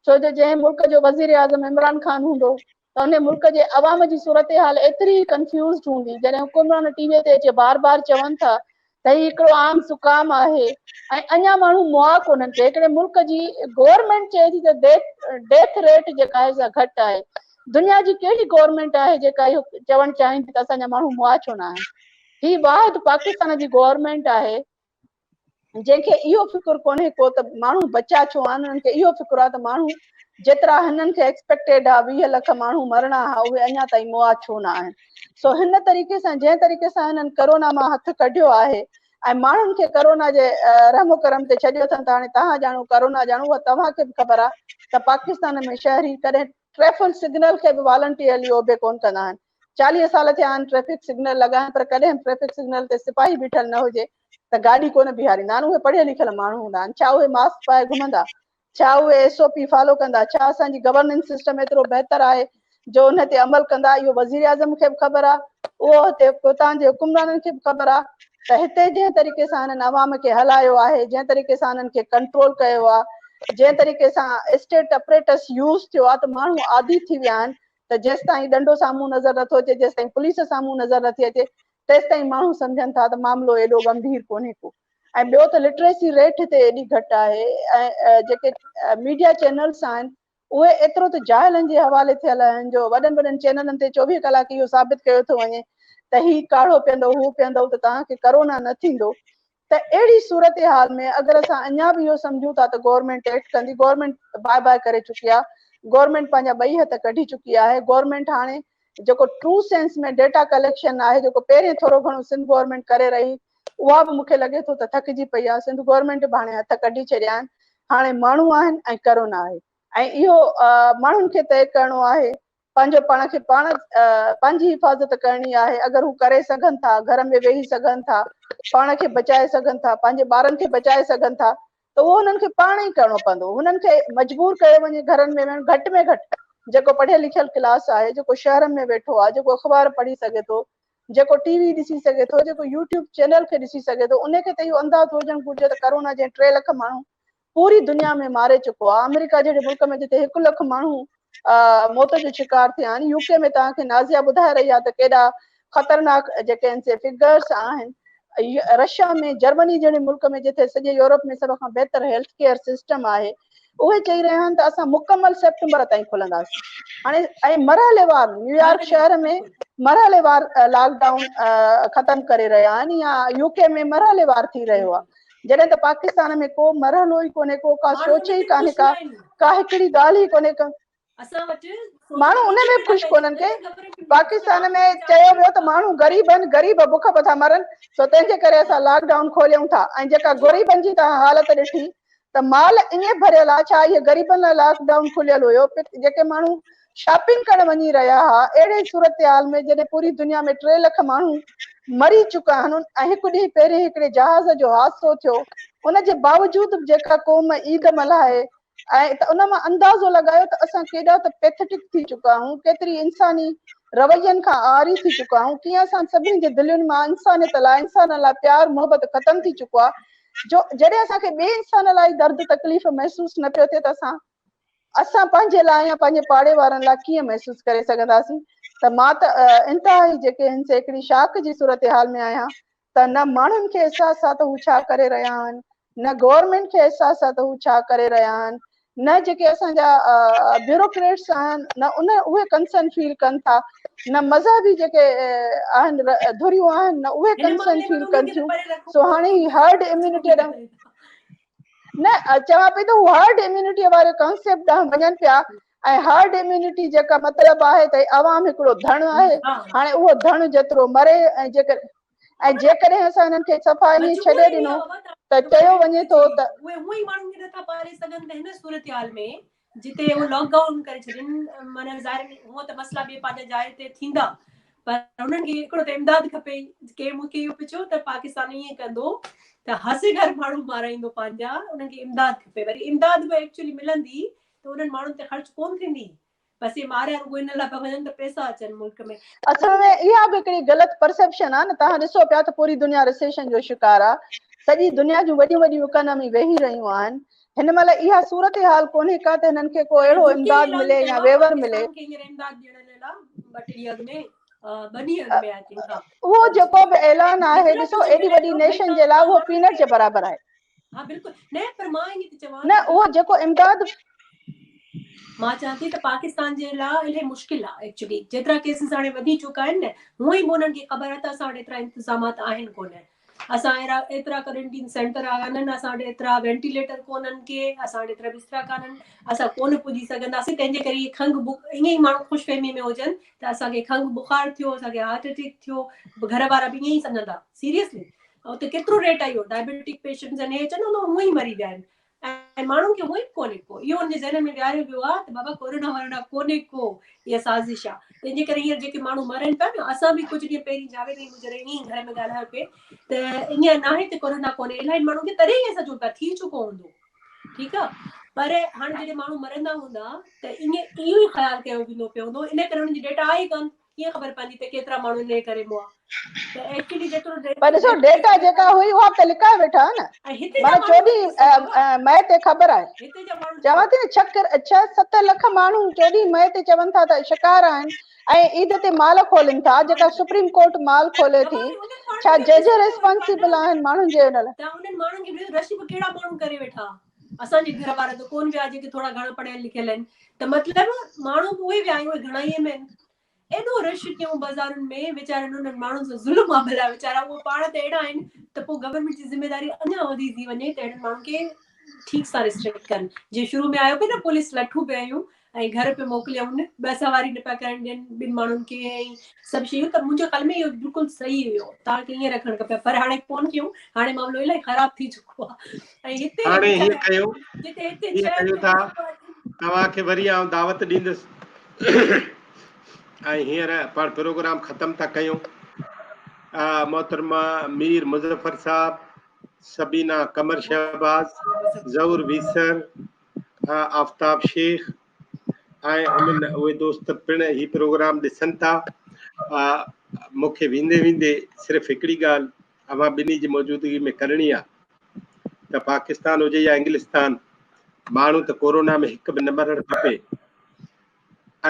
ڇو جو جنهن ملڪ جو وزيراعظم عمران خان هوندو ته ان ملڪ جي عوام جي صورتحال ايتري ئي ڪنفيوزڊ هوندي، جڏهن حڪمران ٽي وي تي اچي بار بار چون ٿا ته هي هڪڙو عام زڪام آهي ۽ اڃا ماڻهو مئا ڪونهن ڪي هڪڙي ملڪ جي گورنمينٽ چئي ٿي ته ڊيٿ ريٽ جيڪا آهي سا گهٽ آهي دنيا جي ڪهڙي گورنمينٽ آهي جيڪا اهو چوڻ چاهيندي ته اسان جا ماڻهو مئا ڇو نه آهن هي واحد پاڪستان جي گورنمينٽ آهي جنهن کي اهو فڪر ڪونهي ڪو ته ماڻهو بچا ڇو آهن انهن کي اهو فڪر آهي ته ماڻهو جيترا هنن کي ايڪسپيڪٽيڊ آهي 20 لک ماڻهو مرڻا ها اهي اڃا تائين مئا ڇو نه آهن سو هن طريقي سان جنهن طريقي سان هنن ڪرونا مان هٿ ڪڍيو آهي ۽ ماڻهن کي ڪرونا جي رحم و ڪرم تي ڇڏيو اٿن ته هاڻي توهان ڄاڻو ڪرونا ڄاڻو اها توهان کي به خبر آهي ته پاڪستان ۾ شهري ڪڏهن ٽريفڪ سگنل کي به والنٽيئرلي اوبي ڪون ڪندا آهن 40 سال ٿيا آهن ٽريفڪ سگنل لڳا آهن پر ڪڏهن به ٽريفڪ سگنل تي سپاهي بيٺل نه هجي ته گاڏي ڪونه بيهاريندا آهن اهي پڙهيل لکيل ماڻهو هوندا آهن ڇا اهي ماسڪ پائي گهمندا ڇا اهي ايس او پي فالو ڪندا ڇا اسان جي گورننس سسٽم ايترو بهتر آهي جو ان تي عمل ڪندا اهو وزير اعظم کي به خبر آهي اهو هتي اتان جي حڪمرانن کي به خبر آهي ته هتي جنهن طريقي سان هنن عوام کي هلايو آهي جنهن طريقي سان هنن کي ڪنٽرول ڪيو آهي جنهن طريقي سان اسٽيٽ اپريٽس يوز ٿيو آهي ته ماڻهو عادي ٿي ويا آهن ته جيستائين ڏنڊو سامهون نظر نٿو اچي، جيستائين پوليس سامهون نظر نٿي اچي، تيستائين ماڻهو سمجهن ٿا ته معاملو ايڏو ڳنڀير ڪونهي ڪو. ۽ ٻيو ته لٽريسي ريٽ هتي ايڏي گهٽ آهي ۽ جيڪي ميڊيا چينلز آهن اهي ايترو ته جاهلن جي حوالي ٿيل آهن جو وڏن وڏن چينلن تي 24 ڪلاڪ اهو ثابت ڪيو ٿو وڃي ته هي ڪاڙهو پيئندو هو پيئندو ته توهان کي ڪرونا نه ٿيندو. ته اهڙي صورتحال ۾ اگر اسان اڃا به اهو سمجهون ٿا ته گورنمينٽ ايڪٽ ڪندي، گورنمينٽ باء باء ڪري چڪي آهي، گورنمينٽ پنهنجا ٻئي هٿ ڪڍي چڪي آهي، گورنمينٽ هاڻي جيڪو ٽرو سينس ۾ ڊيٽا ڪليڪشن آهي جيڪو پهرين ٿورو گهڻو سنڌ گورنمينٽ ڪري رهي اها به مونکي لڳي ٿو ته ٿڪجي پئي آهي، سنڌ گورنمينٽ به هاڻي هٿ ڪڍي ڇڏيا آهن، هاڻي ماڻهو آهن ۽ ڪرونا آهي ۽ اهو ماڻهن کي طئي ڪرڻو آهي پنهنجو پاڻ کي پاڻ پنهنجي حفاظت ڪرڻي آهي اگر هو ڪري سگهن ٿا گهر ۾ ويهي سگهن ٿا پاڻ کي بچائي سگهن ٿا پنهنجي ٻارن کي بچائي سگهن ٿا ته اهو هنن کي پاڻ ئي ڪرڻو پوندو هنن کي مجبور ڪيو وڃي گهرن ۾ ويهڻ گهٽ ۾ گهٽ جيڪو پڙهيل لکيل ڪلاس آهي جيڪو شهرن ۾ ويٺو آهي جيڪو اخبار پڙهي سگهي ٿو جيڪو ٽي وي ڏسي سگهي ٿو جيڪو يوٽيوب چينل کي ڏسي سگهي ٿو ان کي ته اهو اندازو هجڻ گهرجي ته ڪرونا جنهن 3 لک ماڻهو پوري دنيا ۾ ماري چڪو آهي آمريڪا جهڙي ملڪ ۾ جتي 1 لک ماڻهو موت جو شڪار ٿيا آهن يو ڪي ۾ توهان کي نازيا ٻڌائي رهي آهي ته ڪيڏا خطرناڪ جيڪي آهن سي فگرس آهن رشيا ۾ جرمني جهڙي ملڪ ۾ جتي سڄي يورپ ۾ سڀ کان بهتر هيلٿ ڪيئر سسٽم آهي اهي چئي رهيا آهن ته اسان مڪمل سيپٽمبر تائين کلنداسين هاڻي ۽ مرحليوار نيويارڪ شهر ۾ مرحليوار لاڪ ڊائون ختم ڪري رهيا آهن يا يو ڪي ۾ مرحليوار ٿي رهيو آهي جڏهن ته پاڪستان ۾ ڪو مرحلو ئي ڪونهي ڪو ڪا سوچ ئي ڪانهي ڪا ڪا هڪڙي ڳالهه ئي ڪونهي ڪا ماڻهو ان ۾ به خوش ڪونهن ڪي پاڪستان ۾ چيو ويو ته ماڻهو غريب آهن غريب بک به ٿا مرن سو تنهن جي ڪري اسان لاڪ ڊائون کوليون ٿا ۽ جيڪا غريبن جي توهان حالت ڏٺي ته مال ائين ڀريل آهي ڇا اهي غريبن لاء لاڪ ڊائون کليل هيو جيڪي ماڻهو شاپنگ ڪرڻ وڃي رهيا ها اهڙي صورتحال ۾ جڏهن پوري دنيا ۾ 3 لک ماڻهو مري چڪا آهن ۽ هڪ ڏينهن پهرين هڪڙي جهاز جو حادثو ٿيو ان جي باوجود به جيڪا قوم عيد ملهائي ۽ ته ان مان اندازو لڳايو ته اسان ڪيڏا ته پيٿيٽڪ ٿي چڪا آهيون، ڪيتري انساني روين کان عاري ٿي چڪا آهيون، ڪيئن اسان سڀني جي دلين مان انسانيت لاء، انسانن لاء پيار محبت ختم ٿي چڪو آهي جو جڏهن اسان کي ٻئي انسان لاء ئي درد تڪليف محسوس نه پيو ٿئي ته اسان اسان پنهنجي لاء يا پنهنجي پاڙي وارن لاء ڪيئن محسوس ڪري سگهنداسين ته مان ته انتهائي جيڪي هن سي هڪڙي شاڪ جي صورتحال ۾ آهيان ته نه ماڻهن کي احساس آ ته هو ڇا ڪري رهيا آهن، نه گورنمينٽ کي احساس آ ته هو ڇا ڪري رهيا آهن، نه جيڪي اسان جا بيوروڪريٽس آهن نه ان اهي ڪنسرن فيل ڪن ٿا، نه مذهبي جيڪي آهن ڌريون آهن نه اهي ڪنسرن فيل ڪن ٿيون، سو هاڻي هي هرڊ اميونٽي ڏانهن نه چوان پئي ته هو هرڊ اميونٽي واري ڪانسيپٽ ڏانهن وڃن پيا ۽ هرڊ اميونٽي جيڪا مطلب آهي ته عوام هڪڙو ڌڻ آهي هاڻي اهو ڌڻ جيترو مري ۽ جيڪر ۽ جيڪڏهن اسان انهن کي صفا ائين ڇڏي ڏنو ته چيو وڃي ٿو ته اهي هونء ئي ماڻهن کي نٿا پالي سگهن ته هن صورتحال ۾ جتي اهو لاڪ ڊائون ڪري ڇڏين معنيٰ ظاهر هونء ته مسئلا ٻئي پنهنجا جاء تي ٿيندا پر انهن کي هڪڙو ته امداد کپي ئي ڪنهن مون کي اهو پڇيو ته پاڪستان ائين ڪندو ته هسي گهر ماڻهو مارائيندو پنهنجا انهن کي امداد کپي وري امداد به ايڪچولي ملندي ته انهن ماڻهن تي خرچ ڪونه ٿيندي بس اهي ماريا رڳو ان لاء پيا وڃن ته پئسا اچن ملڪ ۾. اصل ۾ اها به هڪڙي غلط پرسيپشن آهي نه توهان ڏسو پيا ته پوري دنيا ريسيشن جو شڪار آهي سڄي دنيا جون وڏيون وڏيون اڪانامي ويهي رهيون آهن هن مهل اها صورتحال ڪونهي ڪا ته هنن کي ڪو اهڙو امداد ملي يا ويور ملي. اهو جيڪو به اعلان آهي ڏسو ايڏي وڏي نيشن جي لاء اهو پينٽ جي برابر آهي. ها بلڪل نه پر مان ائين ٿي چوان نه اهو جيڪو امداد مان چوان ٿي ته پاڪستان جي لاء الاهي مشڪل آ ايڪچولي جيترا ڪيسز هاڻي وڌي چڪا آهن نه هونئن ئي به انهن کي خبر آ ته اسان وٽ ايترا انتظامات آهن ڪونه اسان اهڙا ايترا ڪرنٽين سينٽر ڪانهن اسان وٽ ايترا وينٽيليٽر ڪونهن ڪي اسان وٽ ايترا بسترا ڪانهن اسان ڪونه پڄي سگهنداسين تنهن جي ڪري اهي کنگهه بخ ائين ئي ماڻهو خوش فهمي ۾ هجن ته اسان کي کنگهه بخار ٿيو اسان کي هارٽ اٽيڪ ٿيو گهر وارا به ائين ئي سمجهندا سيريسلي اتي ڪيترو ريٽ آئي هو ڊائبيٽڪ پيشنٽس آهن هي چوندو هوندو هونئن ئي مري ويا آهن ۽ ماڻهن کي هونئن ئي ڪونهي ڪو اهو ان جي ذهن ۾ ويهاريو ويو آهي ته بابا ڪورونا ورونا ڪونهي ڪو اها سازش آهي تنهن جي ڪري هينئر جيڪي ماڻهو مرن پيا نه اسان به ڪجهه ڏينهن پهرين جاويد ۽ مون جڏهن ائين ئي گهر ۾ ڳالهايو پئي ته ائين ناهي ته ڪورونا ڪونهي الاهي ماڻهن کي تڏهن ئي اسان چون پيا ٿي چڪو هوندو ٺيڪ آهي پر هاڻي جڏهن ماڻهو مرندا هوندا ته ائين اهو ئي خيال ڪيو ويندو پيو هوندو ان ڪري انهن جي ڊيٽا آهي ڪانه ڪيئن خبر پوندي ته ڪيترا ماڻهو انهيء ڪري مئا ته ايڪچولي جيترو پر ڏسو ڊيٽا جيڪا هئي اها به ته لڪائي ويٺا نه معنيٰ 14 مئي تي خبر آهي چوان ٿي نه 6 7 لک ماڻهو 14 مئي تي چون ٿا ته شڪار آهن ۽ عيد تي مال کولين ٿا جيڪا سپريم ڪورٽ مال کولي ٿي ڇا جج ريسپانسيبل آهن ماڻهن جي ان لاء ته انهن ماڻهن کي رش به ڪهڙا ماڻهو ڪري ويٺا اسان جي گهر وارا ته ڪون ويا جيڪي ٿورا گهڻا پڙهيل لکيل آهن ته مطلب ماڻهو به اهي ويا آهن اهي گهڻائي ۾ آهن ايڏو رش ڪيون بازارن ۾ ويچارن انهن ماڻهن سان ظلم آ ڀلا ويچارا اهي پاڻ ته اهڙا آهن ته پوء گورنمينٽ جي ذميواري اڃا وڌي ٿي وڃي ته اهڙن ماڻهن کي ٺيڪ سان ريسٽرڪٽ ڪن جيئن شروع ۾ آيو پئي نه پوليس لٺون پئي هنيون ۽ گهر پئي موڪليائون ٻه سواري نه پيا ڪرڻ ڏين ٻن ماڻهن کي ۽ سڀ شيون ته منهنجي خيال ۾ اهو بلڪل صحيح هيو توهان کي ائين رکڻ کپي پر هاڻي ڪون ڪيون هاڻي معاملو الاهي خراب ٿي چڪو آهي ۽ هتي هاڻي هيئن ڪيو جتي هتي هيئن ڪيو ٿا توهان کي وري آئون دعوت ڏيندس ۽ هينئر پاڻ پروگرام ختم ٿا ڪيون محترمه مير مظفر صاحب سبينا قمر شهباز ظهور ويسر آفتاب شيخ ۽ انهن اهي دوست پڻ هي پروگرام ڏسن ٿا. مون کي ويندي ويندي صرف هڪڙي ڳالهه اوهان ٻنهي جي موجودگي ۾ ڪرڻي آ ته پاڪستان هجي يا انگلستان ماڻهو ته ڪورونا ۾ هڪ به نه مرڻ کپي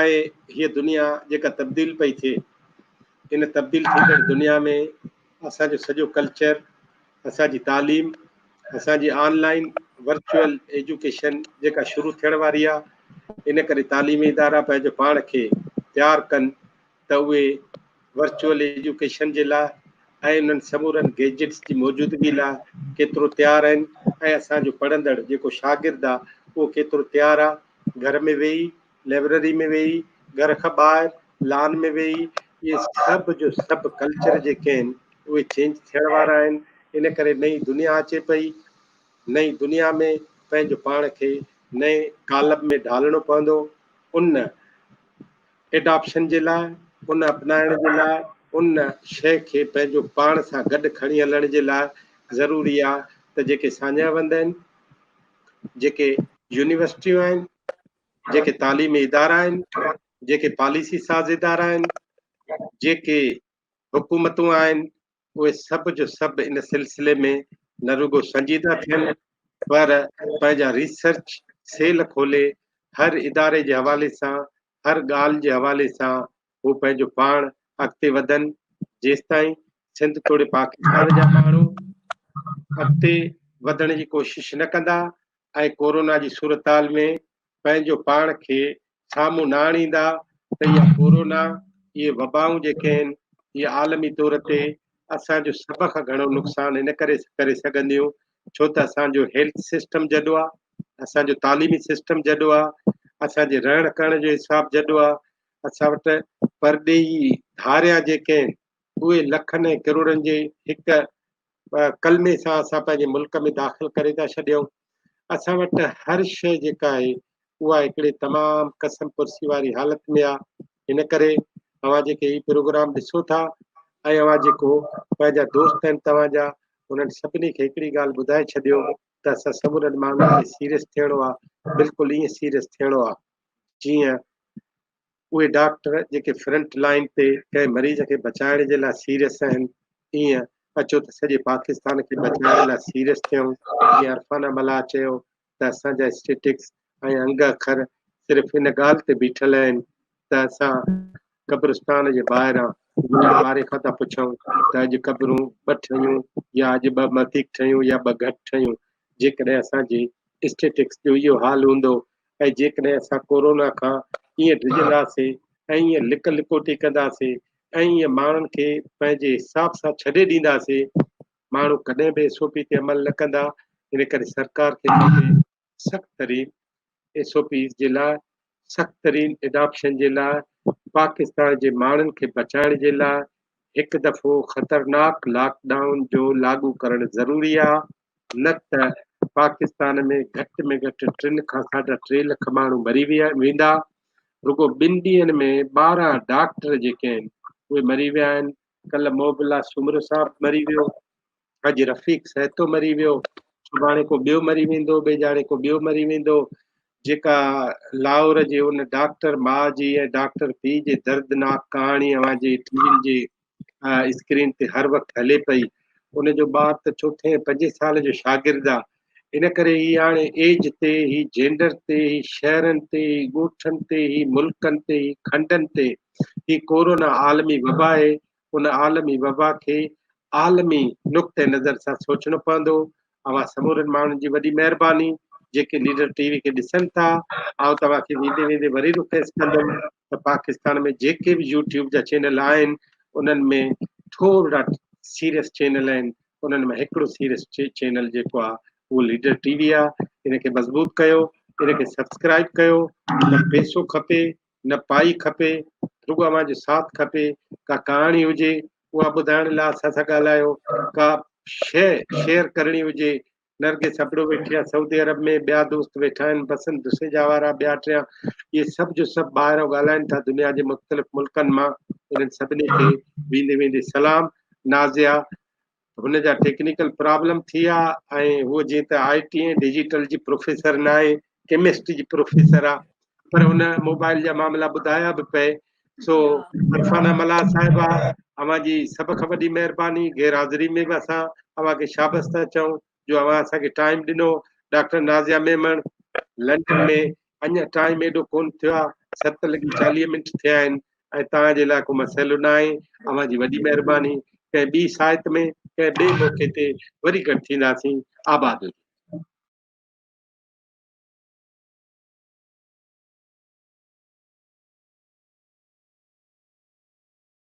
۽ هيء دنيا جيڪا تبديل پئي ٿئي ان تبديل ٿيندڙ دنيا ۾ اسان جو سڄو ڪلچر اسان جي تعليم، اسان جي آن لائين ورچوئل ايجوڪيشن جيڪا شروع ٿيڻ واري آ ان ڪري تعليمي ادارا پنهنجو پاڻ کي تيار ڪن ته اهي ورچوئل ايجوڪيشن جي لاء ۽ انهن سمورن گيجٽس جي موجودگي لاء ڪيترو تيار آهن ۽ اسان جو پڙهندڙ جيڪو شاگرد آ اهو ڪيترو تيار آ گهر ۾ ويهي لئبرري ۾ ويهي، گهر کان ٻاهر لان ۾ ويهي، اهي سڀ جو سڀ ڪلچر جيڪي آهن اهي چينج ٿيڻ وارا آهن، ان ڪري نئين دنيا اچي پئي، نئين دنيا ۾ پنهنجو پاڻ کي نئين قالب ۾ ڍالڻو پوندو، ان ايڊاپشن جي لاء، ان اپنائڻ جي لاء، ان شيء کي پنهنجو پاڻ سان گڏ کڻي هلڻ جي لاء ضروري آهي ته ته جيڪي ساڃاهه وند آهن، جيڪي يونيورسٽيون آهن، جيڪي تعليمي ادارا آهن، جيڪي پاليسي ساز ادارا آهن، جيڪي حڪومتون آهن، اهي سڀ جو سڀ ان سلسلي ۾ نه رڳو سنجيده ٿين پر پنهنجا ريسرچ سيل کولي هر اداري جي حوالي سان هر ڳالهه جي حوالي سان هو پنهنجو پاڻ اڳتي وڌن جيستائين سنڌ توڙي پاڪستان جا ماڻهو اڳتي وڌڻ جي ڪوشش نه ڪندا ۽ ڪورونا جي صورتحال ۾ پنهنجو پاڻ کي سامهون نه آڻيندا ته اها ڪورونا، اهي وبائون جيڪي آهن، اهي عالمي طور تي اسان جو سڀ کان گهڻو نقصان ان ڪري ڪري سگهنديون ڇو ته اسان جو هيلٿ سسٽم جڏو آهي، اسان جو تعليمي سسٽم جڏو آهي، اسان جي رهڻ ڪرڻ جو حساب جڏو آهي، اسان وٽ پرڏيهي ڌاريا جيڪي آهن اهي لکن ۽ ڪروڙن جي هڪ ڪلمي سان اسان پنهنجي ملڪ ۾ داخل ڪري ٿا ڇڏيون. اسان وٽ هر شيء جيڪا آهي اها هڪڙي تمام قسم پرسي واري حالت ۾ آهي. ان ڪري اوهان جيڪي هي پروگرام ڏسو ٿا ۽ اوهان جيڪو پنهنجا دوست آهن توهان جا انهن سڀني کي هڪڙي ڳالهه ٻڌائي ڇڏيو ته اسان سمورن ماڻهن کي سيريس ٿيڻو آهي، بلڪل ائين سيريس ٿيڻو آهي جيئن اهي ڊاڪٽر جيڪي فرنٽ لائين تي ڪنهن مريض کي بچائڻ جي لاء سيريس آهن ايئن اچو ته سڄي پاڪستان کي بچائڻ لاء سيريس ٿيون جيئن عرفانه ملاح چيو ته اسان جا اسٽيٽڪس ۽ انگ اکر صرف ان ڳالهه تي بيٺل آهن ته اسان قبرستان جي ٻاهران گلن واري کان ٿا پڇون ته اڄ قبرون ٻه ٺهيون يا اڄ ٻه وڌيڪ ٺهيون يا ٻه گهٽ ٺهيون جيڪڏهن اسان جي اسٽيٽڪس جو اهو حال هوندو ۽ جيڪڏهن اسان ڪورونا کان ائين ڊڄنداسين ۽ ائين لڪ لڪوٽي ڪنداسين ۽ ائين ماڻهن کي پنهنجي حساب سان ڇڏي ڏينداسين، ماڻهو ڪڏهن به ايس او پي تي عمل نه ڪندا، ان ڪري سرڪار کي کپي سخت ترين ايس او پيز جي لاء سخت ترين اڊاپشن جي لاء پاڪستان جي ماڻهن کي بچائڻ جي لاء هڪ دفعو خطرناڪ لاڪ ڊائون جو لاڳو ڪرڻ ضروري آهي. نه ته پاڪستان ۾ گهٽ ۾ گهٽ ٽن کان ساڍا ٽي لک ماڻهو مري ويندا. رڳو ٻن ڏينهن ۾ 12 ڊاڪٽر جيڪي آهن اهي مري ويا آهن. ڪلهه محب الله سومرو صاحب مري ويو، اڄ رفيق سهتو مري ويو، سڀاڻي ڪو ٻيو مري ويندو، ٻئي ڄاڻي ڪو ٻيو مري ويندو. جيڪا لاهور جي ان ڊاڪٽر ماء جي ۽ ڊاڪٽر پيء جي دردناڪ ڪهاڻي اوهان جي ٽي وين جي اسڪرين تي هر وقت هلي پئي ان جو ٻار ته چوٿين ۽ پنجين سال جو شاگرد آ ان ڪري هي هاڻي ايج تي هي جينڊر تي هي شهرن تي هي ڳوٺن تي هي ملڪن تي هي کنڊن تي هي ڪورونا عالمي وبا آهي ان عالمي وبا کي عالمي نقطه نظر سان سوچڻو پوندو اوهان سمورن ماڻهن جي وڏي مهرباني جيڪي ليڊر ٽي وي کي ڏسن ٿا آئون توهان کي ويندي ويندي وري رڪويسٽ ڪندم ته پاڪستان ۾ جيڪي به يوٽيوب جا چينل آهن انهن ۾ ٿورڙا سيريس چينل آهن انهن مان هڪڙو سيريس چينل جيڪو آهي اهو ليڊر ٽي وي آهي ان کي مضبوط ڪيو ان کي سبسڪرائب ڪيو نه پيسو کپي نه پائي کپي رڳو اوهان جو ساٿ کپي ڪا ڪهاڻي هجي اها ٻڌائڻ لاء اسان سان ڳالهايو، ڪا شيء شيئر ڪرڻي هجي، نرگس ابڙو ويٺي آهي سعودي عرب ۾ ٻيا دوست ويٺا آهن بسنت دوسيجا وارا ٻيا ٽيا اهي سڀ جو سڀ ٻاهران ڳالهائن ٿا دنيا جي مختلف ملڪن مان انهن سڀني کي ويندي ويندي سلام نازيا هن جا ٽيڪنيڪل پرابلم ٿي ويا ۽ هوء جيئن ته آء ٽي ۽ ڊجيٽل جي پروفيسر ناهي ڪيمسٽري جي پروفيسر آ پر هن موبائل جا معاملا ٻڌايا به پئي سو عرفانه ملاح صاحبه اوهان جي سڀ کان وڏي مهرباني غير حاضري ۾ به اسان اوهان کي شابس ٿا چئون جو اوهان اسان کي ٽائيم ڏنو ڊاڪٽر نازيا ميمڻ لنڊن ۾ اڃا ٽائيم ايڏو ڪون ٿيو آ ست لڳي چاليهه منٽ ٿيا آهن ۽ توهان جي لاء ڪو مسئلو نه آهي اوهان جي وڏي مهرباني ڪنهن ٻي ساعت ۾ ڪنهن ٻئي موقعي تي وري گڏ ٿينداسين آباد هجو.